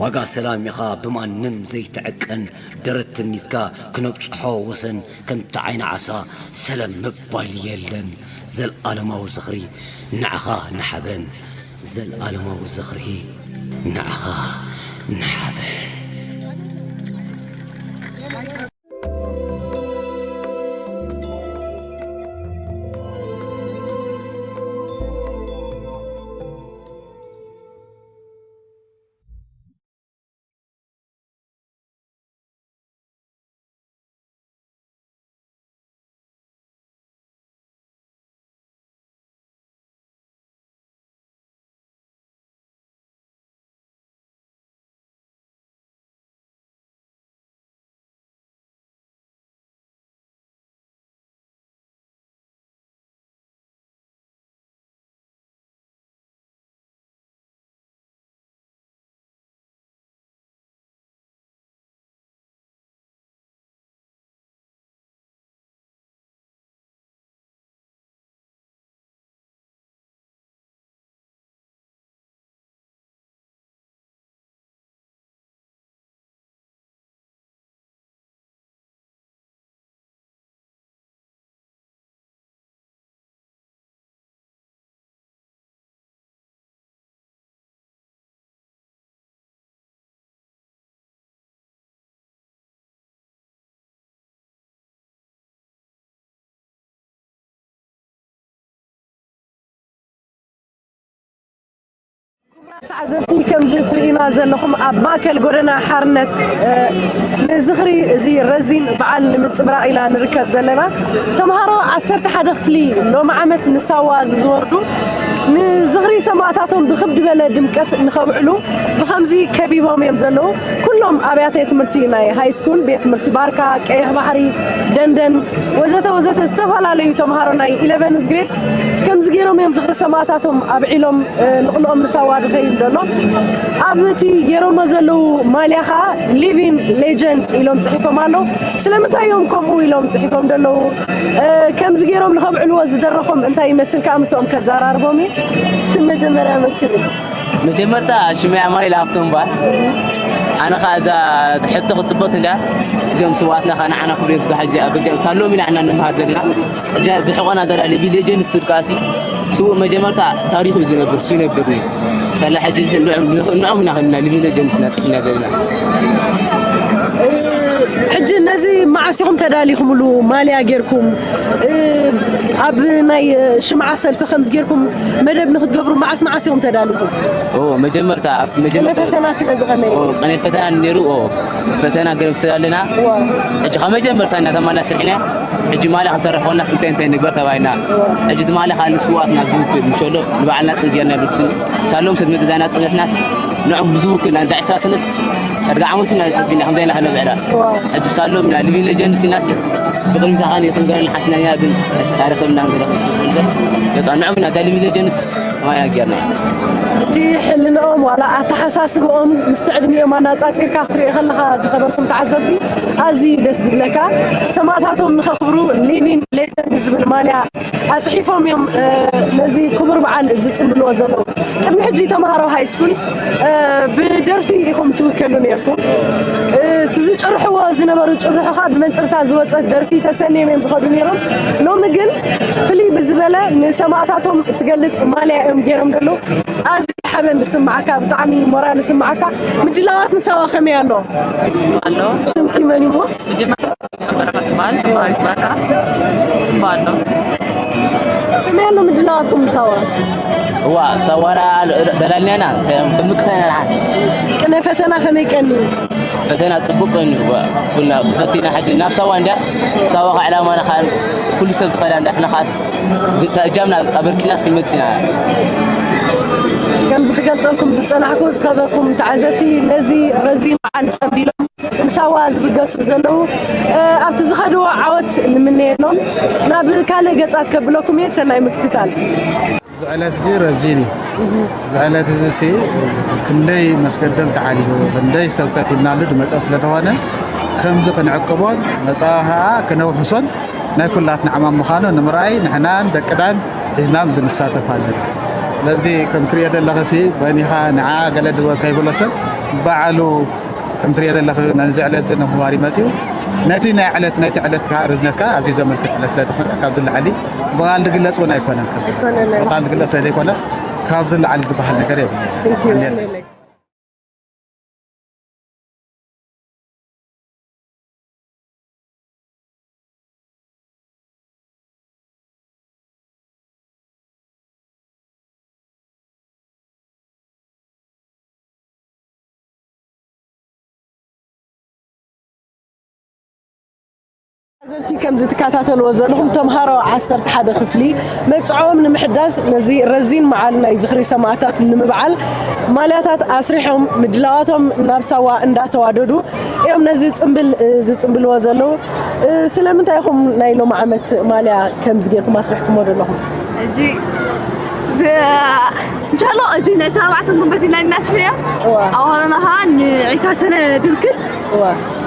ዋጋ ሰላም ኢኻ ብማንም ዘይትዕቀን። ደረት ትምኒትካ ክነብጽሖ ወሰን፣ ከምቲ ዓይኒ ዓሳ ሰለም ምባል የለን። ዘልኣለማዊ ዝኽሪ ንዓኻ ንሓበን፣ ዘልኣለማዊ ዝኽሪ ንዓኻ ንሓበን። ክቡራት ተዓዘብቲ፣ ከምዚ ትርእዩና ዘለኹም ኣብ ማእከል ጎደና ሓርነት፣ እ፣ ንዝኽሪ እዚ ረዚን በዓል ንምጽብራቕ ኢና ንርከብ ዘለና። ተምሃሮ ዓሰርተ ሓደ ክፍሊ ሎሚ ዓመት ንሳዋ ዝወርዱ ንዝኽሪ ሰማእታቶም ብኽብ ዝበለ ድምቀት ንኸብዕሉ ብኸምዚ ከቢቦም እዮም ዘለዉ። ኩሎም ኣብያተ ትምህርቲ ናይ ሃይ ስኩል፣ ቤት ትምህርቲ ባርካ፣ ቀይሕ ባሕሪ፣ ደንደን ወዘተ ወዘተ ዝተፈላለዩ ተምሃሮ ናይ ኢለቨንዝ ግሬድ ከምዚ ገይሮም እዮም ዝኽሪ ሰማእታቶም ኣብዒሎም፣ እ፣ ንቕልኦም ንሳዋ ዝኸይድ ዘሎ። ኣብ እቲ ገይሮሞ ዘለዉ ማልያ ኸዓ ሊቪን ሌጀንድ ኢሎም ጽሒፎም ኣለዉ። ስለምንታይ እዮም ከምኡ ኢሎም ጽሒፎም ዘለዉ? እ፣ ከምዚ ገይሮም ንኸብዕልዎ ዝደረኾም እንታይ ይመስል? ከኣ ምስኦም ከዘራርቦም እዩ። ሽም መጀመርያ መክሪ። መጀመርታ ሽመይ ኣማኑኤል ሃብቶም እምበኣር። ኣነ ኸኣ እዛ ሕቶ ክጽበቱ እንዳ እዞም ስውኣትና ኸኣ ንዓና ክብሪ ዝጎሓ እዚኣ በዚኦም ሳሎም ኢና ንሕና ንመሃር ዘለና። ሕጂ ብሕቖና ዘላ ሊቪ ሌጀንድስ ትድቃሲ ስዉእ መጀመርታ ታሪኹ እዩ ዝነብር፣ እሱ ይነብር እዩ። ሳላ ሕጂ ንዕኦም ኢና ኸምና ሊቪ ሌጀንድስ ኢና ጽሒፍና ዘለና። ሕጂ ነዚ መዓስ ኢኹም ተዳሊኹምሉ ማልያ ጌርኩም? እ፣ ኣብ ናይ ሽምዓ ሰልፊ ከምዚ ጌርኩም መደብ ንክትገብሩ መዓስ መዓስ ኢኹም ተዳሊኹም? ኦ፣ መጀመርታ ኣብቲ መጀመርታ ቅድሚ ፈተና ስለ ዝቐነየ። ኦ፣ ቅድሚ ፈተና ነይሩ። ኦ፣ ፈተና ገርም ስለ ኣለና፣ እዋ። ሕጂ ካብ መጀመርታ እናተማልና ስርሕና፣ ሕጂ ማልያ ክንሰርሕ ኮናስ እንታይ እንታይ ንግበር ተባሂልና። እዋ። ሕጂ እቲ ማልያ ከዓ ንስዋትና ዝውክል ምሸሎ ንባዕልና ጽን ጌርና ብሱ ሳሎም ሰት መጽዛና ጽነትናስ ንዕም ብዝውክል ናንዛ ዕስራ ሰነስ ዕድጋ ዓመት ኢና ጸቢና ከምዛይና ከነብዕላ። እዋ። ሕጂ ሳሎም ኢና ሊቪ ሌጀንድስ ኢናስ ብቕድሚታ ኻን ይኽንገረን ሓስናያ ግን ኣረኸብና ንገረኹም። በቃ ንዕም ኢና እዛ ሊቪ ሌጀንድስ ማያ ጌርና። እቲ ሕልንኦም ዋላ ኣተሓሳስብኦም ምስቲ ዕድሚኦም ኣናጻጺርካ ክትርኢ ከለኻ ዝኸበርኩም ተዓዘብቲ ኣዝዩ ደስ ዝብለካ። ሰማእታቶም ንኸኽብሩ ሊቪን ሌጀንድ ዝብል ማልያ ኣጽሒፎም እዮም፣ እ፣ ነዚ ክቡር በዓል ዝጽምብልዎ ዘለዉ። ቅድሚ ሕጂ ተምሃሮ ሃይ ስኩል፣ እ፣ ብደርፊ ኢኹም ትውከሉ ነይርኩም። እ፣ እቲ ዝጭርሕዎ ዝነበሩ ጭርሖ ኸኣ ብመንጽርታ ዝወጸት ደርፊ ተሰንዮም እዮም ዝኸዱ ነይሮም። ሎሚ ግን ፍልይ ብዝበለ ንሰማእታቶም እትገልጽ ማልያ እዮም ገይሮም ዘለዉ። ኣዝዩ ሓበን ዝስምዓካ፣ ብጣዕሚ ሞራል ዝስምዓካ። ምድላዋት ንሳዋ ከመይ ኣሎ? ኣሎ። ሽምኪ መን እዩ? መጀመርታ በረኸት ትበሃል፣ ተምሃሪት ባርካ። ጽቡቕ ኣሎ። ከመይ ኣሎ ምድላዋትኩም ንሳዋ? እዋ፣ ሳዋራ ደላልናና፣ ከም ምክታና ንሓ። ቅነ ፈተና ከመይ ቀንዩ? ፈተና ጽቡቕ ቀንዩ፣ እዋ፣ ኩልና ተፈቲና ሕጂ ናብ ሳዋ እንዳ፣ ሳዋ ኸዓ ዕላማና ኻን ኩሉ ሰብ ዝኸዳ እንዳ፣ ንኻስ እጃምና ኣበርኪናስ ክንመጽእ ኢና። ከምዚ ክገልጸልኩም ዝጸናሕኩ ዝኸበርኩም ተዓዘብቲ፣ ነዚ ረዚን በዓል ጸንቢሎም ንሳዋ ዝብገሱ ዘለዉ፣ እ፣ ኣብቲ ዝኸድዎ ዓወት ንምነየሎም። ናብ ካልእ ገጻት ከብለኩም እየ። ሰናይ ምክትታል። እዚ ዕለት እዚ ረዚን እዩ። እዚ ዕለት እዚ ሲ ክንደይ መስገደል ተዓሊቡ፣ ክንደይ ሰብ ከፊልናሉ ዝመጸ ስለ ዝኾነ፣ ከምዚ ክንዕቅቦን መጻኢ ኸኣ ክነውሕሶን ናይ ኩላትና ዕማም ምዃኑ ንምርኣይ ንሕናን ደቅናን ሒዝና ኣብዚ ንሳተፍ ኣለና። ስለዚ ከም ትሪኦ ዘለኺ ሲ በኒኻ ንዓ ገለ ድወ ከይብሎ ሰብ ባዕሉ ከም ትሪኦ ዘለኺ ነዚ ዕለት እዚ ንምኽባር እዩ መጺኡ። ነቲ ናይ ዕለት ናይቲ ዕለት ከኣ ርዝነት ከኣ ኣዝዩ ዘመልክት ዕለት ስለ ዝኾነ ካብዚ ላዕሊ ብቓል ዝግለጽ እውን ኣይኮነን። ከም ኣይኮነን። ብቓል ዝግለጽ ስለ ዘይኮነስ ካብዚ ላዕሊ ዝበሃል ነገር የብሉን። Thank you። ተዓዘብቲ፣ ከምዚ ትከታተልዎ ዘለኹም ተምሃሮ ዓሰርተ ሓደ ክፍሊ መብጽዖም ንምሕዳስ ነዚ ረዚን መዓል ናይ ዝኽሪ ሰማእታት ንምብዓል ማልያታት ኣስሪሖም ምድላዋቶም ናብ ሳዋ እንዳተዋደዱ እዮም ነዚ ጽምብል፣ እ፣ ዝጽምብልዎ ዘለዉ። እ፣ ስለምንታይ ኢኹም ናይ ሎሚ ዓመት ማልያ ከምዚ ጌርኩም ኣስሪሕኩሞ ዘለኹም? ሕጂ ብ-፣ እንሻሎ እዚ ናይ ሰባትን ጉንበት ኢልና እናስፍያ እዋ። ኣብ ሆለና ኸዓ ንዒስራ ሰነ ድርክል እዋ።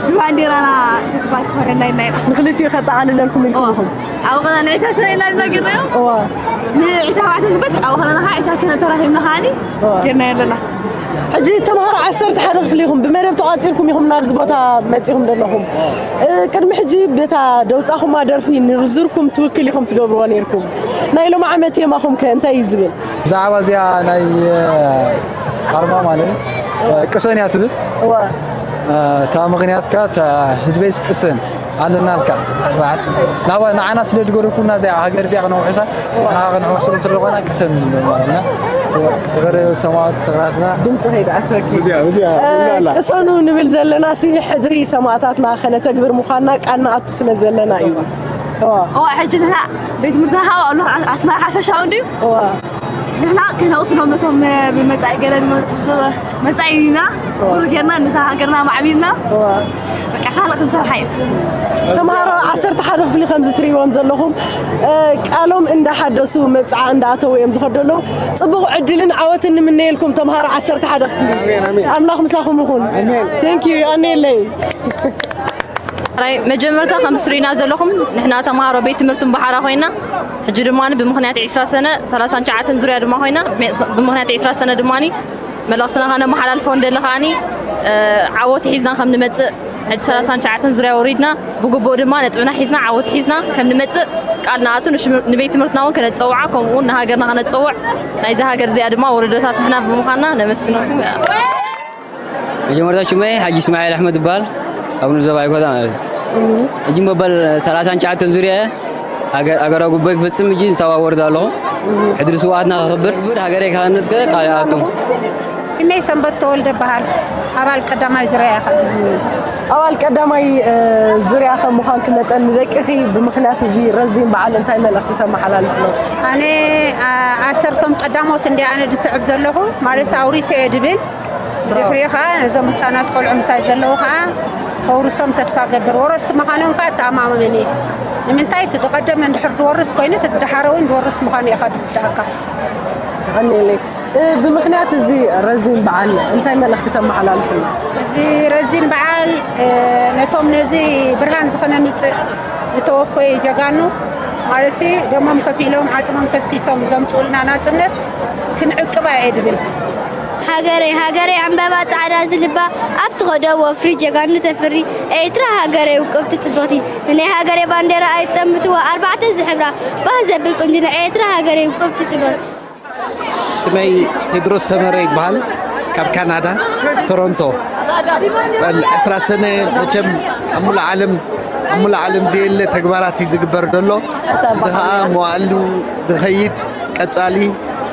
ብባንዴራና ተስፋ ትኾነና ኢልና ኢና። ንክልቲኡ ከጠቓልለልኩም ኢልኩም እዋ። ኢኹም? ኣብ ኸና ንዒስራ ሰነ ኢልና ዝነገርናዮ። እዋ። ንዒስራ ሰነ ጉንበት ኣብ ኸና ኸዓ ዒስራ ሰነ ተራኺብና ኸዓኒ እዋ። ጌርና ኣለና። ሕጂ ተምሃሮ ዓሰርተ ሓደ ክፍሊ ኢኹም፣ ብመደብ ተቋጺርኩም ኢኹም ናብዚ ቦታ መጺኹም ዘለኹም። እ፣ ቅድሚ ሕጂ በታ ደውጻኹማ ደርፊ ንርዝርኩም ትውክል ኢኹም ትገብርዎ ነይርኩም። ናይ ሎሚ ዓመት ቴማኹም ከ እንታይ እዩ ዝብል? ብዛዕባ እዚኣ ናይ፣ እ፣ ኣርማ ማለት፣ እ፣ ቅሰን እያ ትብል። እዋ። እ፣ እታ ምኽንያት ከኣ እታ ህዝበይስ ቅሰን ኣለናልካ ጽባሕ። ናባ-፣ ንዓና ስለ ዝገደፉና እዚኣ ሃገር እዚኣ ክነውሕሳ፣ ንዓ ክንሕወስሉ እንተለኾና ቅሰን ማለት ኢና። ሶ፣ ዝኸረ ሰማዕት ሰማዕትና። ድምፂ ከይድኣትወኪ። እዚኣ፣ እዚኣ፣ እ፣ እዚኣ ኣላ። ቅሰኑ ንብል ዘለና ሲ ሕድሪ ሰማዕታትና ከነተግብር ምዃንና ቃል ንኣቱ ስለ ዘለና እዩ። እዋ። እዋ፣ ሕጂ ንሕና ቤት ትምህርትና ሃው ኣሎ፣ ኣስመራ ሓፈሻዊ እንድዩ። እዋ። ንሕና ከነቕስኖም ነቶም፣ እ፣ ብመጻኢ ገለ ንመ-፣ መጻኢና እዋ። ብሩህ ጌርና ነዛ ሃገርና ማዕቢልና እዋ። በቃ ካልእ ክንሰርሓ ኢና። ተምሃሮ ዓሰርተ ሓደ ክፍሊ ከምዚ ትርእይዎም ዘለኹም፣ እ፣ ቃሎም እንዳሓደሱ መብጽዓ እንዳኣተዉ እዮም ዝኸዱ ዘለዉ። ጽቡቕ ዕድልን ዓወትን ንምነየልኩም ተምሃሮ ዓሰርተ ሓደ ክፍሊ። ኣሜን፣ ኣሜን። ኣምላኽ ምሳኹም ይኹን። ኣሜን። Thank you። የቐንየለይ። ራይ መጀመርታ ከም ትርእዩና ዘለኹም ንሕና ተምሃሮ ቤት ትምህርቲ እምባሓራ ኮይና፣ ሕጂ ድማ ብምኽንያት ዒስራ ሰነ ሰላሳን ትሽዓተን ዙርያ ድማ ኮይና፣ ብመ-፣ ብምኽንያት ዒስራ ሰነ ድማ መልእኽትና ከነመሓላልፎ እንደሊ ከዓኒ፣ እ፣ ዓወት ሒዝና ከም ንመጽእ፣ ሕጂ ሰላሳን ትሽዓተን ዙርያ ወሪድና፣ ብግቡእ ድማ ነጥብና ሒዝና፣ ዓወት ሒዝና ከም ንመጽእ ቃል ንኣቱ፣ ንሽም-፣ ንቤት ትምህርትና እውን ከነጸውዓ፣ ከምኡ እውን ንሃገርና ከነጸውዕ፣ ናይዛ ሃገር እዚኣ ድማ ወለዶታት ንሕና ብምዃንና ነመስግነኩም። መጀመርታ ሽመይ ሓጂ እስማኤል ኣሕመድ ይበሃል። ካብ ንዞባ ኣይኮታ ማለት እዩ። ሕጂ መበል ሰላሳን ትሽዓተን ዙርያ ሃገር-፣ ሃገራዊ ጉባኤ ክፍጽም ሕጂ ንሳዋ ወርድ ኣለኹ። ሕድሪ ስውኣትና ከኽብር፣ ሃገረይ ክሃንጽ ከ ቃል ይኣቱ። ሽመይ ሰንበት ተወልደ በሃል። ኣባል ቀዳማይ ዙርያ ኢኻ። ኣባል ቀዳማይ፣ እ፣ ዙርያ ከም ምዃንኪ መጠን ንደቅኺ ብምኽንያት እዚ ረዚን በዓል እንታይ መልእኽቲ ተመሓላልፍሎም? ኣነ፣ ኣ-፣ ዓሰርቶም ቀዳሞት እንዲ ኣነ ዝስዕብ ዘለኹ፣ ማለት ኣውሪሰ እየ ድብል። ድሕሪኡ ኸዓ ነዞም ህፃናት ቆልዑ ምሳይ ዘለዉ ኸዓ ከውርሶም ተስፋ ገብር። ወረስቲ ምዃኖም ከዓ እተኣማመን እየ። ንምንታይ እቲ ዝቐደመ እንድሕር ዝወርስ ኮይኑ፣ እቲ ዝደሓረ እውን ዝወርስ ምዃኑ እየ ከድርድኣካ። የቐንየለይ። እ፣ ብምኽንያት እዚ ረዚን በዓል እንታይ መልእኽቲ ተመሓላልፍና? እዚ ረዚን በዓል፣ እ፣ ነቶም ነዚ ብርሃን ዝኾነ ምጽእ ዝተወፈዩ ጀጋኑ፣ ማለትሲ ደሞም ከፊሎም ዓጽሞም ከስኪሶም ዘምጽኡልና ናጽነት ክንዕቅባ እየ ድብል። ሃገረይ፣ ሃገረይ ዕምበባ ጻዕዳ ዝልባ፣ ኣብ ትኸዶ ወፍሪ ጀጋኑ ተፍሪ። ኤርትራ ሃገረይ ውቅብቲ ጽብቕቲ፣ ንናይ ሃገረይ ባንዴራ ኣይትጠምትዋ ኣርባዕተ ዝሕብራ፣ ባህ ዘብል ቁንጅና ኤርትራ ሃገረይ ውቅብቲ ጽብቕቲ። ሽመይ ቴድሮስ ሰመረ ይበሃል፣ ካብ ካናዳ ቶሮንቶ። በል ዕስራ ሰነ መቸም ኣብ ሙሉእ ዓለም፣ ኣብ ሙሉእ ዓለም ዘየለ ተግባራት እዩ ዝግበር ዘሎ። እዚ ኸዓ መዋእሉ ዝኸይድ ቀጻሊ፣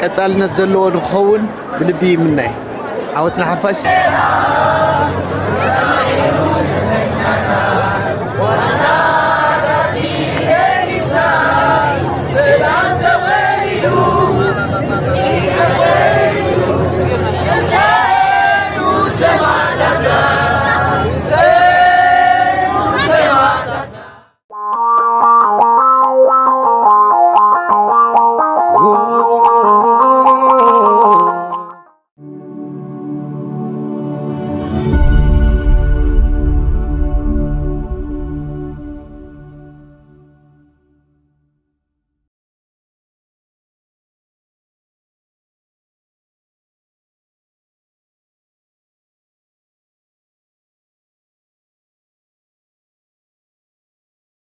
ቀጻልነት ዘለዎ ንክኸውን ብልቢ ይምነ። ዓወት ንሓፋሽ።